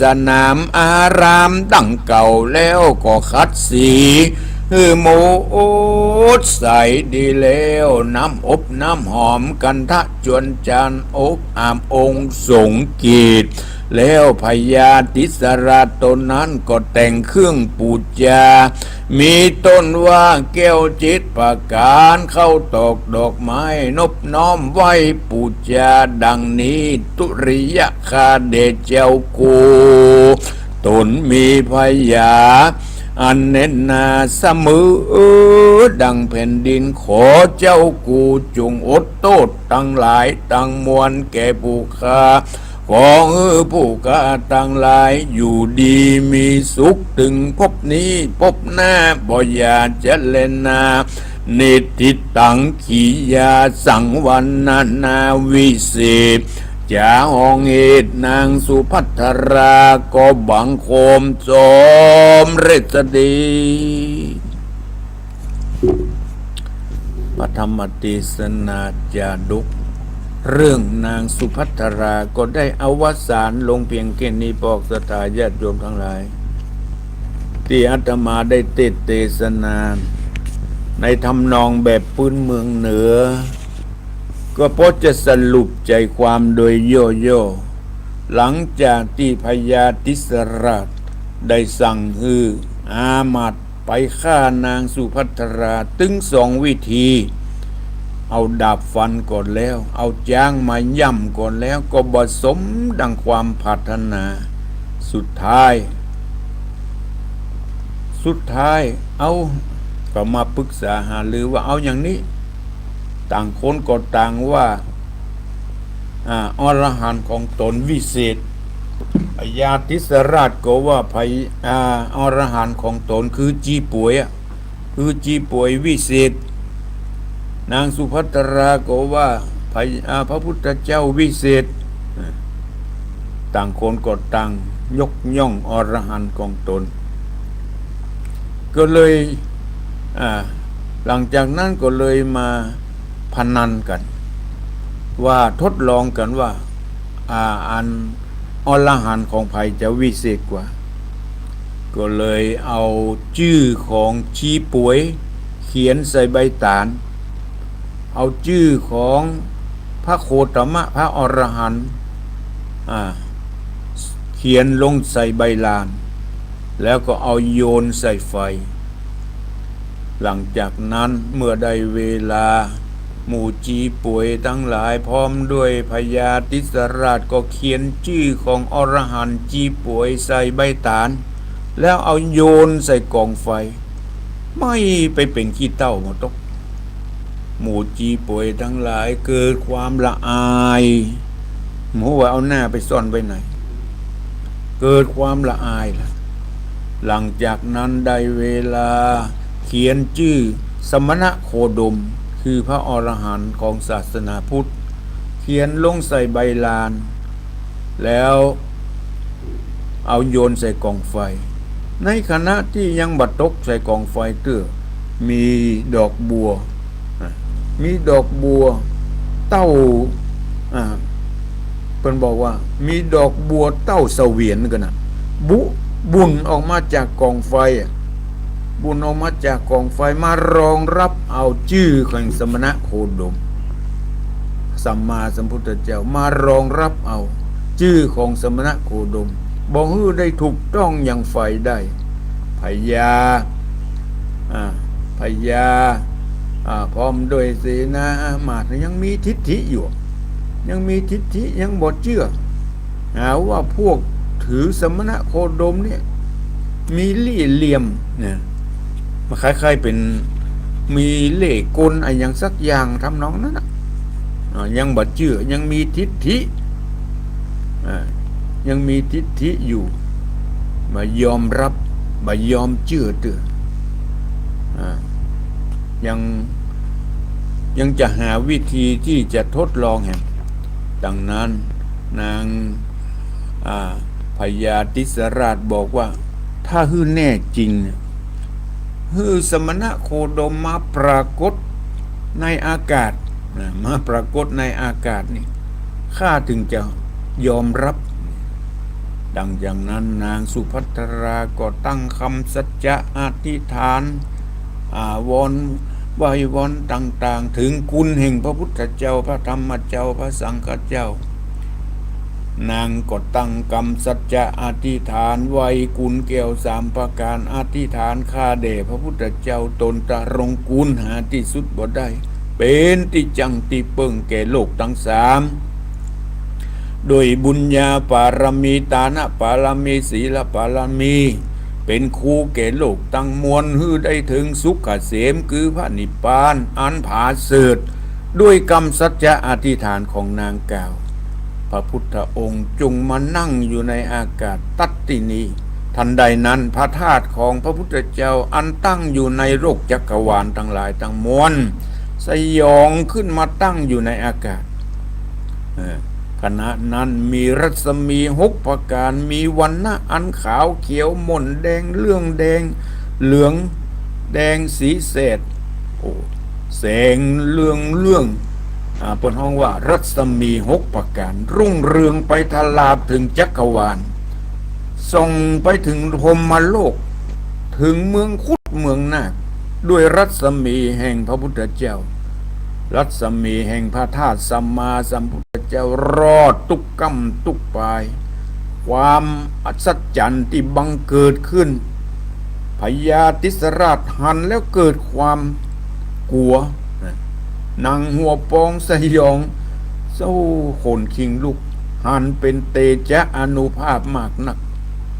สนามอารามดังเก่า แล้วก็ขัดสีหื้อหมดใสดีแล้ว น้ำอบน้ำหอมกันทะจวนจาน อบอาบองค์สงเกต แล้วพญาติสราต๋นนั้นก็แต่งเครื่องปู๋จา มีต้นว่าแก้วเจ็ดประก๋าน ข้าวตอกดอกไม้นบน้อมไหว้ปู๋จาดังนี้ ตุริยคาเดชเจ้ากู ต๋นมีพญาอันแน่นหนาเสมอดังแผ่นดิน ขอเจ้ากูจงอดโต้ษตังหลายตังมวลแก่ผู้ข้า ขอหื้อผู้ข้าตังหลายอยู่ดีมีสุข เถิงภพนี้ภพหน้า บ่อย่าเจรนา นิทธิตัง ขียาสัง วรรณนาวิเศษ จ๋า ห้องเหตุนางสุภัทรา ก็บังคมสมเร็จสดี พระธรรมเตสนาจาดก เรื่องนางสุภัทรา ก็ได้อวสานลงเพียงแค่นี้ พวกศรัทธาญาติโยมตังหลาย ตี้อาตมาได้เตสน์เตสนา ในทำนองแบบปื้นเมืองเหนือ ก็พอจะสรุปใจ๋ความโดยย่อๆ หลังจากตี้พญาติสราชได้สั่งหื้ออามาตย์ไปฆ่านางสุภัทรา ตึงสองวิธี เอาดาบฟันก็แล้ว เอาจ๊างมาย่ำก็แล้ว ก็บ่สมดังความปรารถนา สุดท้าย สุดท้าย เอา ก็มาปรึกษาหารือว่าเอาอย่างนี้ ต่างคนก็ต่างว่า อ่า อรหันต์ของต๋นวิเศษ พญาติสราชก็ว่าพญ- อ่า อรหันต์ของต๋นคือจีป๋วยอะ คือจีป๋วยวิเศษ นางสุภัทราก็ว่าพระ- อ่า พระพุทธเจ้าวิเศษ ต่างคนก็ต่างยกย่องอรหันต์ของต๋น ก็เลย อ่า หลังจากนั้นก็เลยมาพนันกั๋น ว่าทดลองกั๋นว่า อ่า อันอรหันต์ของใผจะวิเศษกว่า ก็เลยเอาจื้อของจีป๋วยเขียนใส่ใบต๋าน เอาจื้อของพระโคตมะพระอรหันต์ อ่า เขียนลงใส่ใบลาน แล้วก็เอาโยนใส่ไฟ หลังจากนั้นเมื่อได้เวลา หมู่จี๋ป๋วยตังหลายพร้อมด้วยพญาติสราชก็เขียนจื้อของอรหันต์จี๋ป๋วยใส่ใบต๋าล แล้วเอาโยนใส่ก๋องไฟ ไหม้ไปเป๋นขี้เถ้าหมดตก หมู่จี๋ป๋วยตังหลายเกิดความละอาย บ่ฮู้ว่าเอาหน้าไปซ่อนไว้ไหน เกิดความละอายละ หลังจากนั้นได้เวลาเขียนจื้อสมณะโคดม คือพระอรหันต์ของศาสนาพุทธ เขียนลงใส่ใบลาน แล้วเอาโยนใส่ก๋องไฟ ในขณะตี้ยังบ่ตกใส่ก๋องไฟเตื้อ มีดอกบัว อ่ะ มีดอกบัวเต้า อ่า เปิ้นบอกว่ามีดอกบัวเต้าเสวียนกั๋นนะ บุ บุ่นออกมาจากก๋องไฟอะ บุ่นออกมาจากก๋องไฟมารองรับเอาจื้อของสมณะโคดม สัมมาสัมพุทธเจ้ามารองรับเอาจื้อของสมณะโคดม บ่หื้อได้ถูกต้องอย่างใฝ่ได้ พญา อ่า พญา อ่า พร้อมด้วยเสนาอามาตย์ยังมีทิฐิอยู่ ยังมีทิฐิ ยังบ่เจื้อ หาว่าพวกถือสมณะโคดมเนี่ย มีเล่ห์เหลี่ยมนะ มันคล้ายๆ เป๋น มีเล่ห์กลอะหยังสักอย่างทำนองนั้นน่ะ อ่า ยังบ่เจื้อ ยังมีทิฐิ อ่า ยังมีทิฐิอยู่ บ่ยอมรับ บ่ยอมเจื้อเตื้อ อ่า ยัง ยังจะหาวิธีตี้จะทดลองแหม ดังนั้นนาง อ่า พญาติสราชบอกว่า ถ้าหื้อแน่จริงเนี่ย หื้อสมณะโคดมมาปรากฏในอากาศนะ มาปรากฏในอากาศนี่ ข้าถึงจะยอมรับ ดังอย่างนั้นนางสุภัทราก็ตั้งกำสัจจะอธิษฐาน อ่า วอน ไหว้วอนต่างๆ เถิงคุณแห่งพระพุทธเจ้า พระธรรมเจ้า พระสังฆเจ้า นางก็ตั้งกำสัจจะอธิษฐาน ไหว้คุณแก้วสามประก๋าน อธิษฐานข้าแด่พระพุทธเจ้า ตนตรงคุณหาตี้สุดบ่ได้ เป๋นตี้จั้งตี้เปิ้งแก่โลกตังสาม ด้วยบุญญาปารมี ตานะปารมี ศีลปารมี เป๋นครูแก่โลกตังมวล หื้อได้เถิงสุขเกษม คือพระนิพพานอันผาเสริฐ ด้วยกำสัจจะอธิษฐานของนางกล่าว พระพุทธองค์จงมานั่งอยู่ในอากาศตัดตี้นี้ ทันใดนั้นพระธาตุของพระพุทธเจ้าอันตั้งอยู่ในโลกจักรวาลตังหลายตังมวล สยองขึ้นมาตั้งอยู่ในอากาศ เออ ขณะนั้นมีรัศมีหกประก๋าน มีวรรณะอันขาวเขียวหม่นแดง เหลืองแดง เหลืองแดงสีแสด โอ้ แสงเรืองเรือง อ่า เปิ้นฮ้องว่ารัศมีหกประก๋าน รุ่งเรืองไปทลาบเถิงจักรวาล ส่องไปเถิงพรหมโลก เถิงเมืองครุฑเมืองนาค ด้วยรัศมีแห่งพระพุทธเจ้า รัศมีแห่งพระธาตุสัมมาสัมพุทธเจ้ารอดตุ๊กก้ำตุ๊กปาย ความอัศจรรย์ตี้บังเกิดขึ้น พญาติสราชหันแล้วเกิดความกั๋ว หนังหัวปองสยอง เศร้าขนคิงลุก หันเป๋นเตจะอานุภาพมากนัก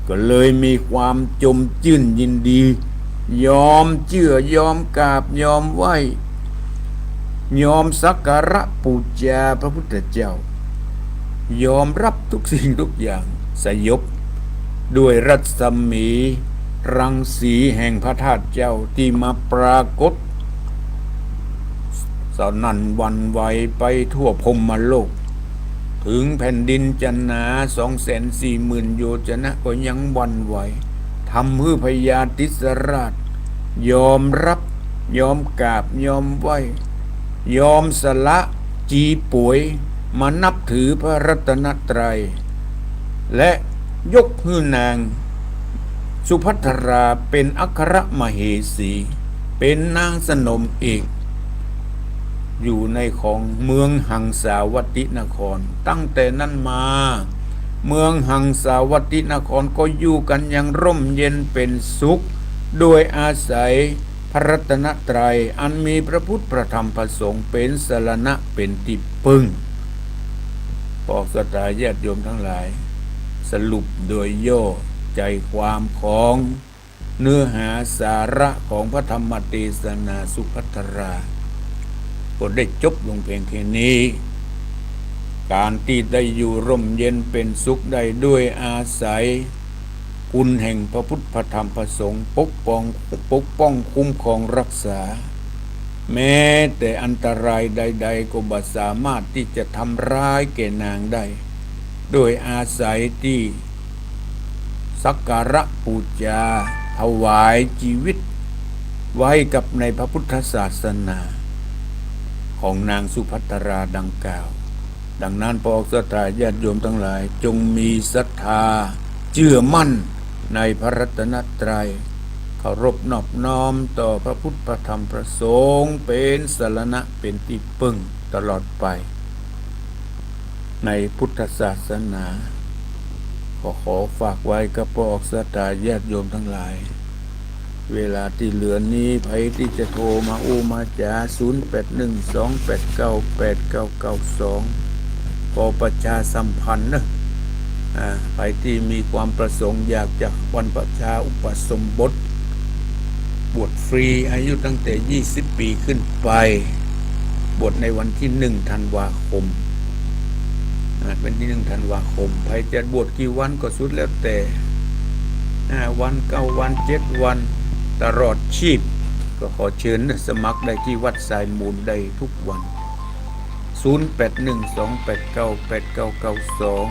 ก็เลยมีความจมจื้นยินดี ยอมเจื้อ ยอมกราบ ยอมไหว้ ยอมสักการะปู๋จาพระพุทธเจ้า ยอมรับทุกสิ่งทุกอย่าง สยบด้วยรัศมีรังสีแห่งพระธาตุเจ้าตี้มาปรากฏ สนั่นหวั่นไหวไปทั่วพรหมโลก เถิงแผ่นดินจะหนาสองแสนสี่หมื่นโยชนะก็ยังหวั่นไหว ทำหื้อพญาติสราชยอมรับ ยอมกราบ ยอมไหว้ ยอมสละจี๋ป๋วยมานับถือพระรัตนตรัย และยกหื้อนางสุภัทราเป๋นอัครมเหสี เป๋นนางสนมเอก อยู่ในของเมืองหังสาวัตตินคร ตั้งแต่นั้นมา เมืองหังสาวัตตินครก็อยู่กั๋นอย่างร่มเย็นเป๋นสุข โดยอาศัย พระรัตนตรัย อันมีพระพุทธ พระธรรม พระสงฆ์ เป๋นสรณะ เป๋นตี้ปึ้ง ปอกศรัทธาญาติโยมตังหลาย สรุปโดยย่อใจ๋ความของเนื้อหาสาระของพระธรรมเตสนาสุภัททรา ก็ได้จบลงเพียงแค่นี้ ก๋านตี้ได้อยู่ร่มเย็นเป๋นสุขได้ด้วยอาศัยคุณแห่งพระพุทธ พระธรรม พระสงฆ์ ปกป้อง ปกป้องคุ้มครองรักษา แม้แต่อันตรายใดๆ ก็บ่สามารถตี้จะทำร้ายแก่นางได้ โดยอาศัยตี้สักการะปู๋จา ถวายจีวิตไว้กับในพระพุทธศาสนาของนางสุภัททราดังกล่าว ดังนั้นปอกศรัทธาญาติโยมตังหลาย จงมีศรัทธาเจื้อมั่นในพระรัตนตรัย เคารพนอบน้อมต่อพระพุทธ พระธรรม พระสงฆ์ เป๋นสรณะ เป๋นตี้ปึ้งตลอดไป ในพุทธศาสนา ก็ขอฝากไว้กับปอกศรัทธาญาติโยมตังหลาย เวลาตี้เหลือนี้ ใผตี้จะโทรมาอู้มาจ๋า ศูนย์แปดหนึ่ง สองแปดเก้า แปดเก้าเก้าสอง ขอประชาสัมพันธ์เนาะ อ่า ใผตี้มีความประสงค์อยากจะบรรพชาอุปสมบท บวชฟรี อายุตั้งแต่ยี่สิบปี๋ขึ้นไป บวชในวันตี้หนึ่งธันวาคม อ่า เป๋นตี้หนึ่งธันวาคม ใผจะบวชกี่วันก็สุดแล้วแต่ ห้าวัน เก้าวัน เจ็ดวัน ตลอดชีพ ก็ขอเจิญนะ สมัครได้ตี้วัดสายมูลได้ทุกวัน ศูนย์แปดหนึ่ง สองแปดเก้า แปดเก้าเก้าสอง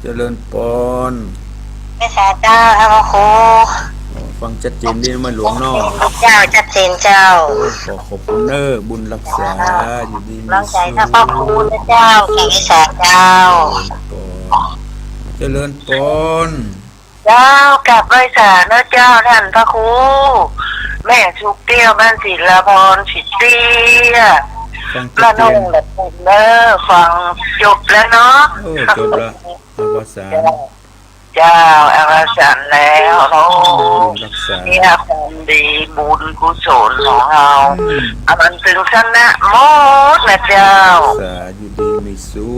เจริญปอน ไหว้สาเจ้า พระครู อ๋อ ฟังชัดเจนดีนะหลวงเนาะ เจ้า ชัดเจนเจ้า เออ ขอขอบคุณเน้อ บุญรักษา อยู่ดีมีสุข น้อมใจ๋นะพระครูนะเจ้า ไหว้สาเจ้า เจริญปอน เจ้า กราบไหว้สาเน้อเจ้า ต้านพระครู แม่สุขแก้ว บ้านศิลาพร ศรีเตี้ย ฟังจบ บ้านห้องละปุ่นเน้อ ฟังจบแล้วเนาะ โอ้ จบละ เอาภาษา เจ้า เจ้า อวสานแล้ว โอ้ บุญรักษา เนี่ย ความดีบุญกุศลของเฮา อืม เอามันถึงสนะหมดนะเจ้า สา อยู่ดีมีสุ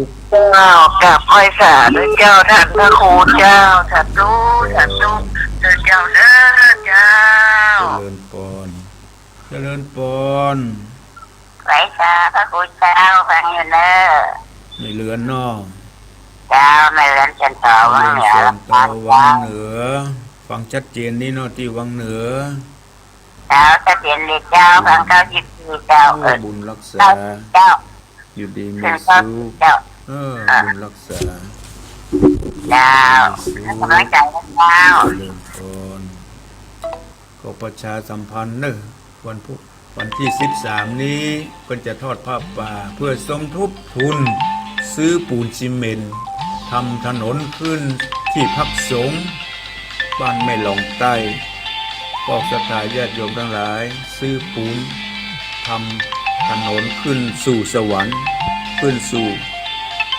ข เจ้า กราบไหว้สาเน้อเจ้า ต้านพระครูเจ้า สาธุ สาธุ เจ้าเน้อเจ้า เจริญปอน เจริญปอน ไหว้สาพระครูเจ้า ฟังอยู่เน้อ แม่เรือนเนาะ เจ้า แม่เรือนเชียงทอง วังเหนือ เรือนเชียงทอง วังเหนือ ฟังชัดเจนดีเนาะ ตี้วังเหนือ เจ้า ชัดเจนดีเจ้า ฟังเก้าสิบสี่เจ้า โอ้ เออ บุญรักษา เจ้า อยู่ดีมีสุข เจ้า เออ อ่ะ บุญรักษา เจ้า อยู่ดีมีสุข กำลังใจ๋นะเจ้า เจริญปอน ขอประชาสัมพันธ์เน้อ วันพุธ วันตี้สิบสามนี้ เปิ้นจะทอดผ้าป่า เพื่อสมทบทุน ซื้อปูนซีเมนต์ ทำถนนขึ้นตี้พักสงฆ์ บ้านแม่หลองใต้ ปอกศรัทธาญาติโยมตังหลาย ซื้อปูน ทำถนนขึ้นสู่สวรรค์ ขึ้นสู่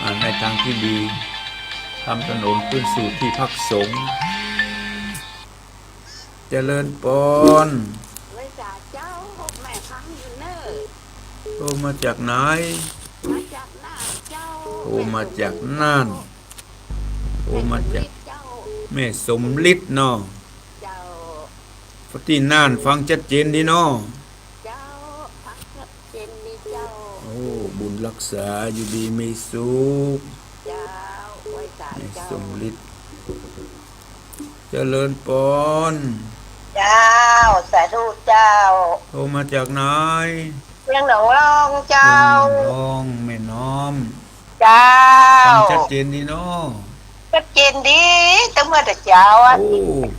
อ่า ในตางตี้ดี ทำถนนขึ้นสู่ตี้พักสงฆ์ เจริญปอน ไหว้สาเจ้า แม่ฟังอยู่เน้อ โทรมาจากไหน มาจากน่านเจ้า โทรมาจากน่าน โทรมาจาก แม่สมฤทธิ์เจ้า แม่สมฤทธิ์เนาะ เจ้า ตี้น่านฟังชัดเจนดีเนาะ เจ้า ฟังชัดเจนดีเจ้า โอ้ บุญรักษา อยู่ดีมีสุข เจ้า ไหว้สาเจ้า แม่สมฤทธิ์ เจริญปอน เจ้า สาธุเจ้า โทรมาจากไหน เชียงหนองลองเจ้า เชียงหนองลอง แม่น้อม เจ้า ฟังชัดเจนดีเนาะ ชัดเจนดี ตั้งเมื่อแต่เจ๊าอะ โอ้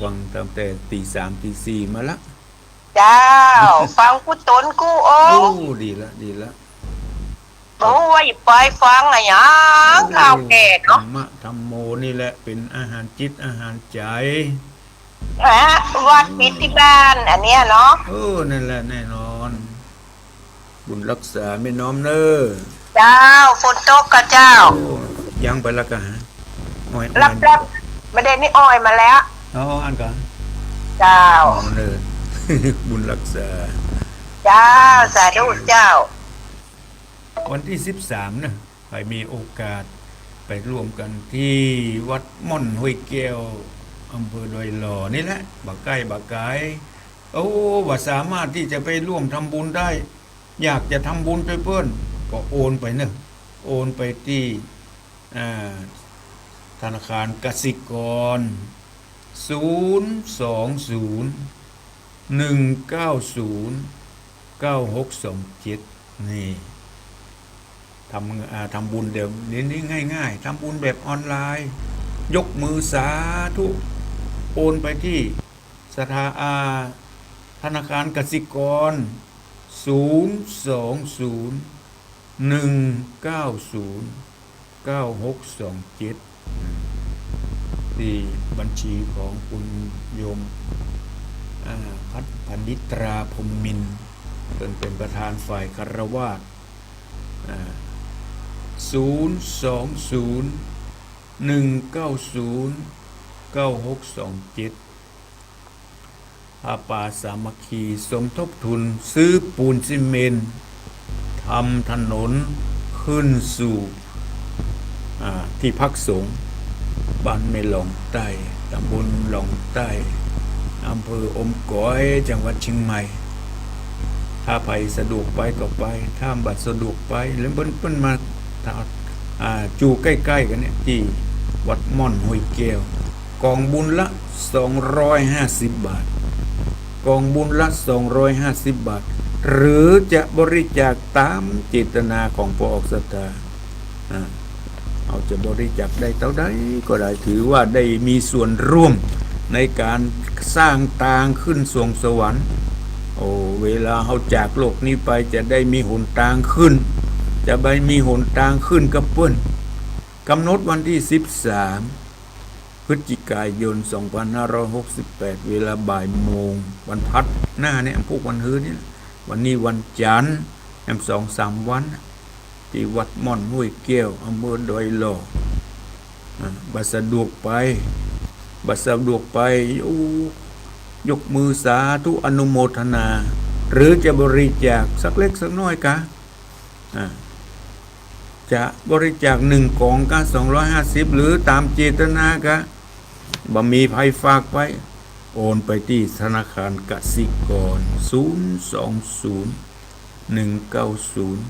ฟังตั้งแต่ตีสามตีสี่มาละ เจ้า ฟังกู้ต๋นกู้องค์ โอ้ ดีละ ดีละ บ่ฮู้ว่าจะไปฟังอะหยัง โอ้ ข่าวแก่เนาะ ธรรมะธัมโมนี่แหละเป๋นอาหารจิตอาหารใจ๋ ฮะ วัดปิดตี้บ้าน อันเนี้ยเนาะ เออ นั่นแหละแน่นอน บุญรักษาแม่น้อมเน้อ เจ้า ฝนตกก่อเจ้า โอ้ ยังไปละกะฮะ อ้อย รับ อ้อย รับ บ่าเดี่ยวนี้อ้อยมาแล้ว อ๋อ อันก่อน เจ้า เออ บุญรักษา เจ้า สาธุเจ้า วันตี้สิบสามเนาะ ใผมีโอกาสไปร่วมกั๋นตี้วัดม่อนห้วยแก้ว อำเภอดอยหล่อนี่แหละ บ่าใก้บ่าไก๋ โอ้ ว่าสามารถตี้จะไปร่วมทำบุญได้ อยากจะทำบุญไปเปิ้น ก็โอนไปเนาะ โอนไปตี้ อ่า ธนาคารกสิกร ศูนย์สองศูนย์ หนึ่งเก้าศูนย์ เก้าหกสองเจ็ด นี่ ทำ อ่า ทำบุญเดี๋ยวนี้ง่ายๆ ทำบุญแบบออนไลน์ ยกมือสาธุ โอนไปตี้สถา อ่า ธนาคารกสิกร ศูนย์สองศูนย์ หนึ่งเก้าศูนย์ เก้าหกสองเจ็ด ตี้บัญชีของคุณโยม อ่า พัฒนิตรา พรหมมินทร์ เปิ้นเป๋นประธานฝ่ายฆราวาส อ่า ศูนย์สองศูนย์ หนึ่งเก้าศูนย์ เก้าหกสองเจ็ด ผ้าป่าสามัคคี สมทบทุนซื้อปูนซีเมนต์ ทำถนนขึ้นสู่ อ่า ที่พักสงฆ์ บ้านแม่หลองใต้ ตำบลหลองใต้ อำเภออมก๋อย จังหวัดเชียงใหม่ ถ้าใผสะดวกไปก็ไป ถ้าบ่สะดวกไป แล้วเปิ้น เปิ้นมา อ่า อยู่ใก้ๆ กั๋นเนี่ย ตี้วัดม่อนห้วยแก้ว ก๋องบุญละสองร้อยห้าสิบบาท ก๋องบุญละสองร้อยห้าสิบบาท หรือจะบริจาคต๋ามเจตนาของผู้ออกศรัทธา อ่า เฮาจะบริจาคได้เต้าใดก็ได้ ถือว่าได้มีส่วนร่วมในก๋านสร้างตางขึ้นสวงสวรรค์ โอ้ เวลาเฮาจากโลกนี้ไปจะได้มีหนตางขึ้น จะไปมีหนตางขึ้นกับเปิ้น ก๋ำหนดวันตี้สิบสาม พฤศจิกายน สองพันห้าร้อยหกสิบแปด เวลาบ่ายโมง วันพัดหน้าเนี่ย พวกวันฮื้อเนี่ย วันนี้วันจันทร์ แหมสองสามวัน ตี้วัดม่อนห้วยแก้ว อำเภอดอยหล่อ อ่า บ่สะดวกไป บ่สะดวกไป โอ้ ยกมือสาธุอนุโมทนา หรือจะบริจาคสักเล็กสักน้อยกา อ่า จะบริจาคหนึ่งก๋องกา สองร้อยห้าสิบ หรือต๋ามเจตนากา บ่มีใผฝากไป โอนไปตี้ธนาคารกสิกร ศูนย์สองศูนย์ หนึ่งเก้าศูนย์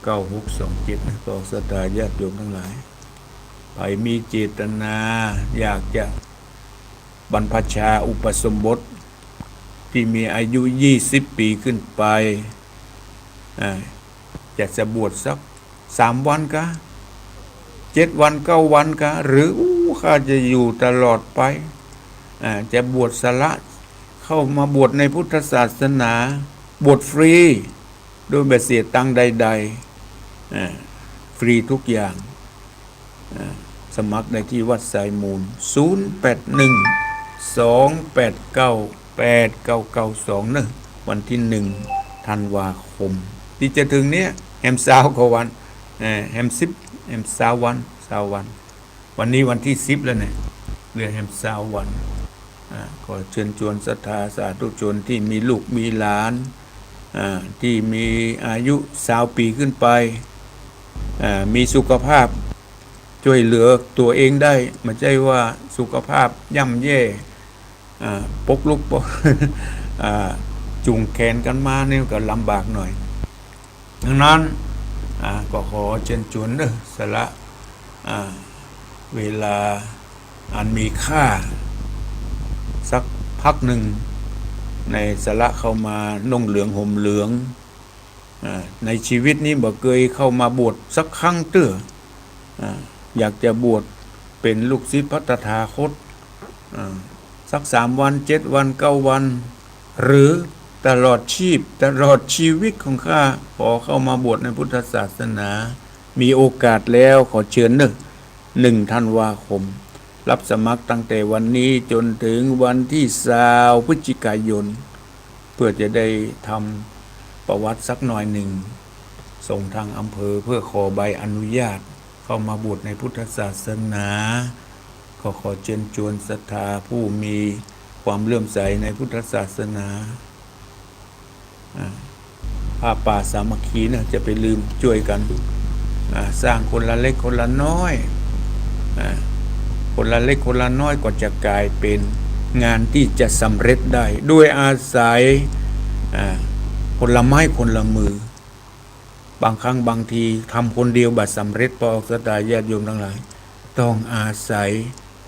เก้าหกสองเจ็ด นะ ผู้ออกศรัทธาญาติโยมตังหลาย ใผมีเจตนาอยากจะบรรพชาอุปสมบท ตี้มีอายุยี่สิบปี๋ขึ้นไป อ่า อยากจะบวชสักสามวันกา เจ็ดวัน เก้าวันกา หรือ อู้ ข้าจะอยู่ตลอดไป อ่า จะบวชสละ เข้ามาบวชในพุทธศาสนา บวชฟรี โดยบ่เสียตังค์ใดๆ อ่า ฟรีทุกอย่าง อ่า สมัครได้ตี้วัดสายมูล ศูนย์แปดหนึ่ง สองแปดเก้า แปดเก้าเก้าสอง เนาะ วันตี้หนึ่งธันวาคม ตี้จะเถิงเนี่ย แหมซาวกว่าวัน เอ่อ แหมสิบ แหมซาววัน ซาววัน วันนี้วันตี้สิบแล้วเนี่ย เหลือแหมซาววัน อ่า ขอเจิญจวนศรัทธาสาธุชนตี้มีลูกมีหลาน อ่า ตี้มีอายุซาวปี๋ขึ้นไป อ่า มีสุขภาพ จ้วยเหลือตั๋วเองได้ บ่ใจ้ว่าสุขภาพย่ำแย่ อ่า ปกลุกปก อ่า จูงแขนกั๋นมานี่ก็ลำบากหน่อย ดังนั้น อ่า ก็ขอเจิญจวนเนาะ สละ อ่า เวลาอันมีค่า สักพักหนึ่ง ในสละเข้ามานุ่งเหลืองห่มเหลือง อ่า ในชีวิตนี้บ่เกยเข้ามาบวชสักครั้งเตื้อ อ่า อยากจะบวชเป๋นลูกศิษย์พระตถาคต อ่า สักสามวัน เจ็ดวัน เก้าวัน หรือตลอดชีพ ตลอดชีวิตของข้า ขอเข้ามาบวชในพุทธศาสนา มีโอกาสแล้วขอเจิญเนาะ หนึ่งธันวาคม รับสมัครตั้งแต่วันนี้จนเถิงวันตี้ซาวพฤศจิกายน เพื่อจะได้ทำประวัติสักหน่อยหนึ่ง ส่งทางอำเภอเพื่อขอใบอนุญาต ข เข้ามาบวชในพุทธศาสนา ก็ขอเชิญชวนศรัทธาผู้มีความเลื่อมใสในพุทธศาสนา อ่า ผ้าป่าสามัคคีนะ จะไปลืม ช่วยกัน อ่า สร้างคนละเล็กคนละน้อย อ่า คนละเล็กคนละน้อยก็จะกลายเป็นงานที่จะสำเร็จได้ ด้วยอาศัย อ่า คนละไม้คนละมือ บางครั้งบางทีทำคนเดียวบ่สำเร็จ ปอศรัทธาญาติโยมทั้งหลาย ต้องอาศัย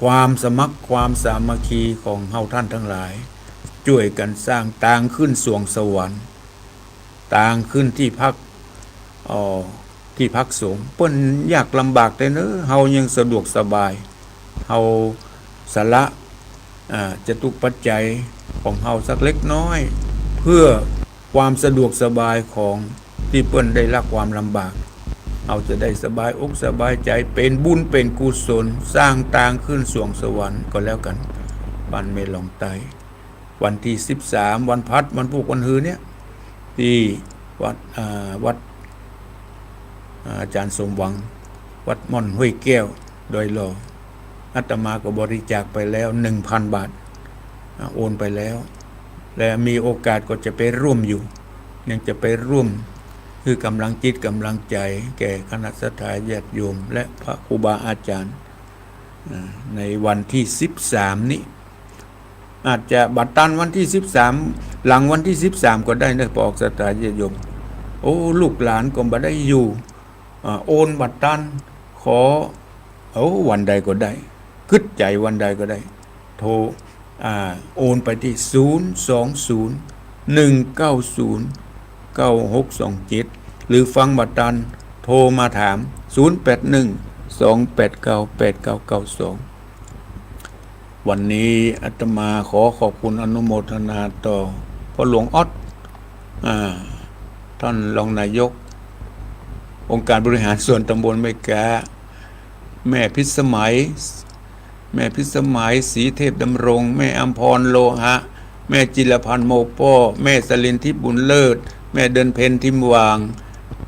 ความสมัครความสามัคคีของเฮาท่านทั้งหลาย ช่วยกันสร้างตางขึ้นสวงสวรรค์ ตางขึ้นที่พัก เอ่อ ที่พักสงฆ์ เปิ้นยากลำบากแต๊เน้อ เฮายังสะดวกสบาย เฮาสละ อ่า จตุปัจจัยของเฮาสักเล็กน้อย เพื่อความสะดวกสบายของตี้เปิ้นได้รับความลำบาก เฮาจะได้สบายอกสบายใจ๋ เป๋นบุญเป๋นกุศล สร้างตางขึ้นสวงสวรรค์ก็แล้วกั๋น บ้านแม่หลองใต้ วันตี้สิบสาม วันพัด วันพูกวันฮือเนี่ย ตี้วัด อ่า วัด อ่า อาจ๋ารย์สมหวัง วัดม่อนห้วยแก้ว ดอยหล่อ อาตมาก็บริจาคไปแล้ว หนึ่งพันบาท อ่า โอนไปแล้ว และมีโอกาสก็จะไปร่วมอยู่ ยังจะไปร่วม หื้อก๋ำลังจิตก๋ำลังใจ๋แก่คณะศรัทธาญาติโยม และพระครูบาอาจ๋ารย์ อ่า ในวันตี้สิบสามนี้ อาจจะบ่ตันวันตี้สิบสาม หลังวันตี้สิบสามก็ได้เน้อ ปอศรัทธาญาติโยม โอ้ ลูกหลานก็บ่ได้อยู่ อ่า โอนบ่ตัน ขอ โอ้ วันใดก็ได้ กึ๊ดใจ๋วันใดก็ได้ โทร อ่า โอนไปตี้ ศูนย์สองศูนย์ หนึ่งเก้าศูนย์ เก้าหกสองเจ็ด หรือฟังบ่ตัน โทรมาถาม ศูนย์แปดหนึ่ง สองแปดเก้า แปดเก้าเก้าสอง วันนี้อาตมาขอขอบคุณอนุโมทนาต่อพ่อหลวงอ๊อต อ่า ท่านรองนายกองค์การบริหารส่วนตำบลแม่ก๊า แม่พิสมัย แม่พิสมัย ศรีเทพดำรง แม่อำพร โลหะ แม่จิรพันธ์ โมป้อ แม่สลินทิพย์ บุญเลิศ แม่เดือนเพ็ญ ทิมหว่าง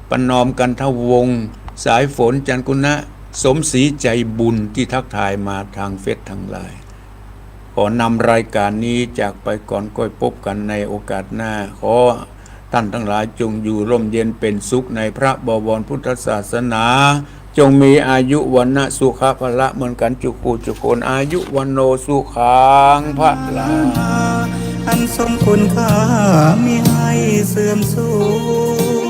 ประนอม กันทวงศ์ สายฝน จันกุณะ สมศรี ใจบุญ ตี้ทักทายมาตางเฟซตังหลาย ขอนำรายก๋านนี้จากไปก่อน ก้อยปบกั๋นในโอกาสหน้า ขอต้านตังหลายจงอยู่ร่มเย็นเป๋นสุขในพระบวรพุทธศาสนา จงมีอายุวรรณะสุขะพละเหมือนกั๋นจุกคู่จุกคน อายุวัณโณสุขังพลัง อันสมคุณค่ามิให้เสื่อมสูญ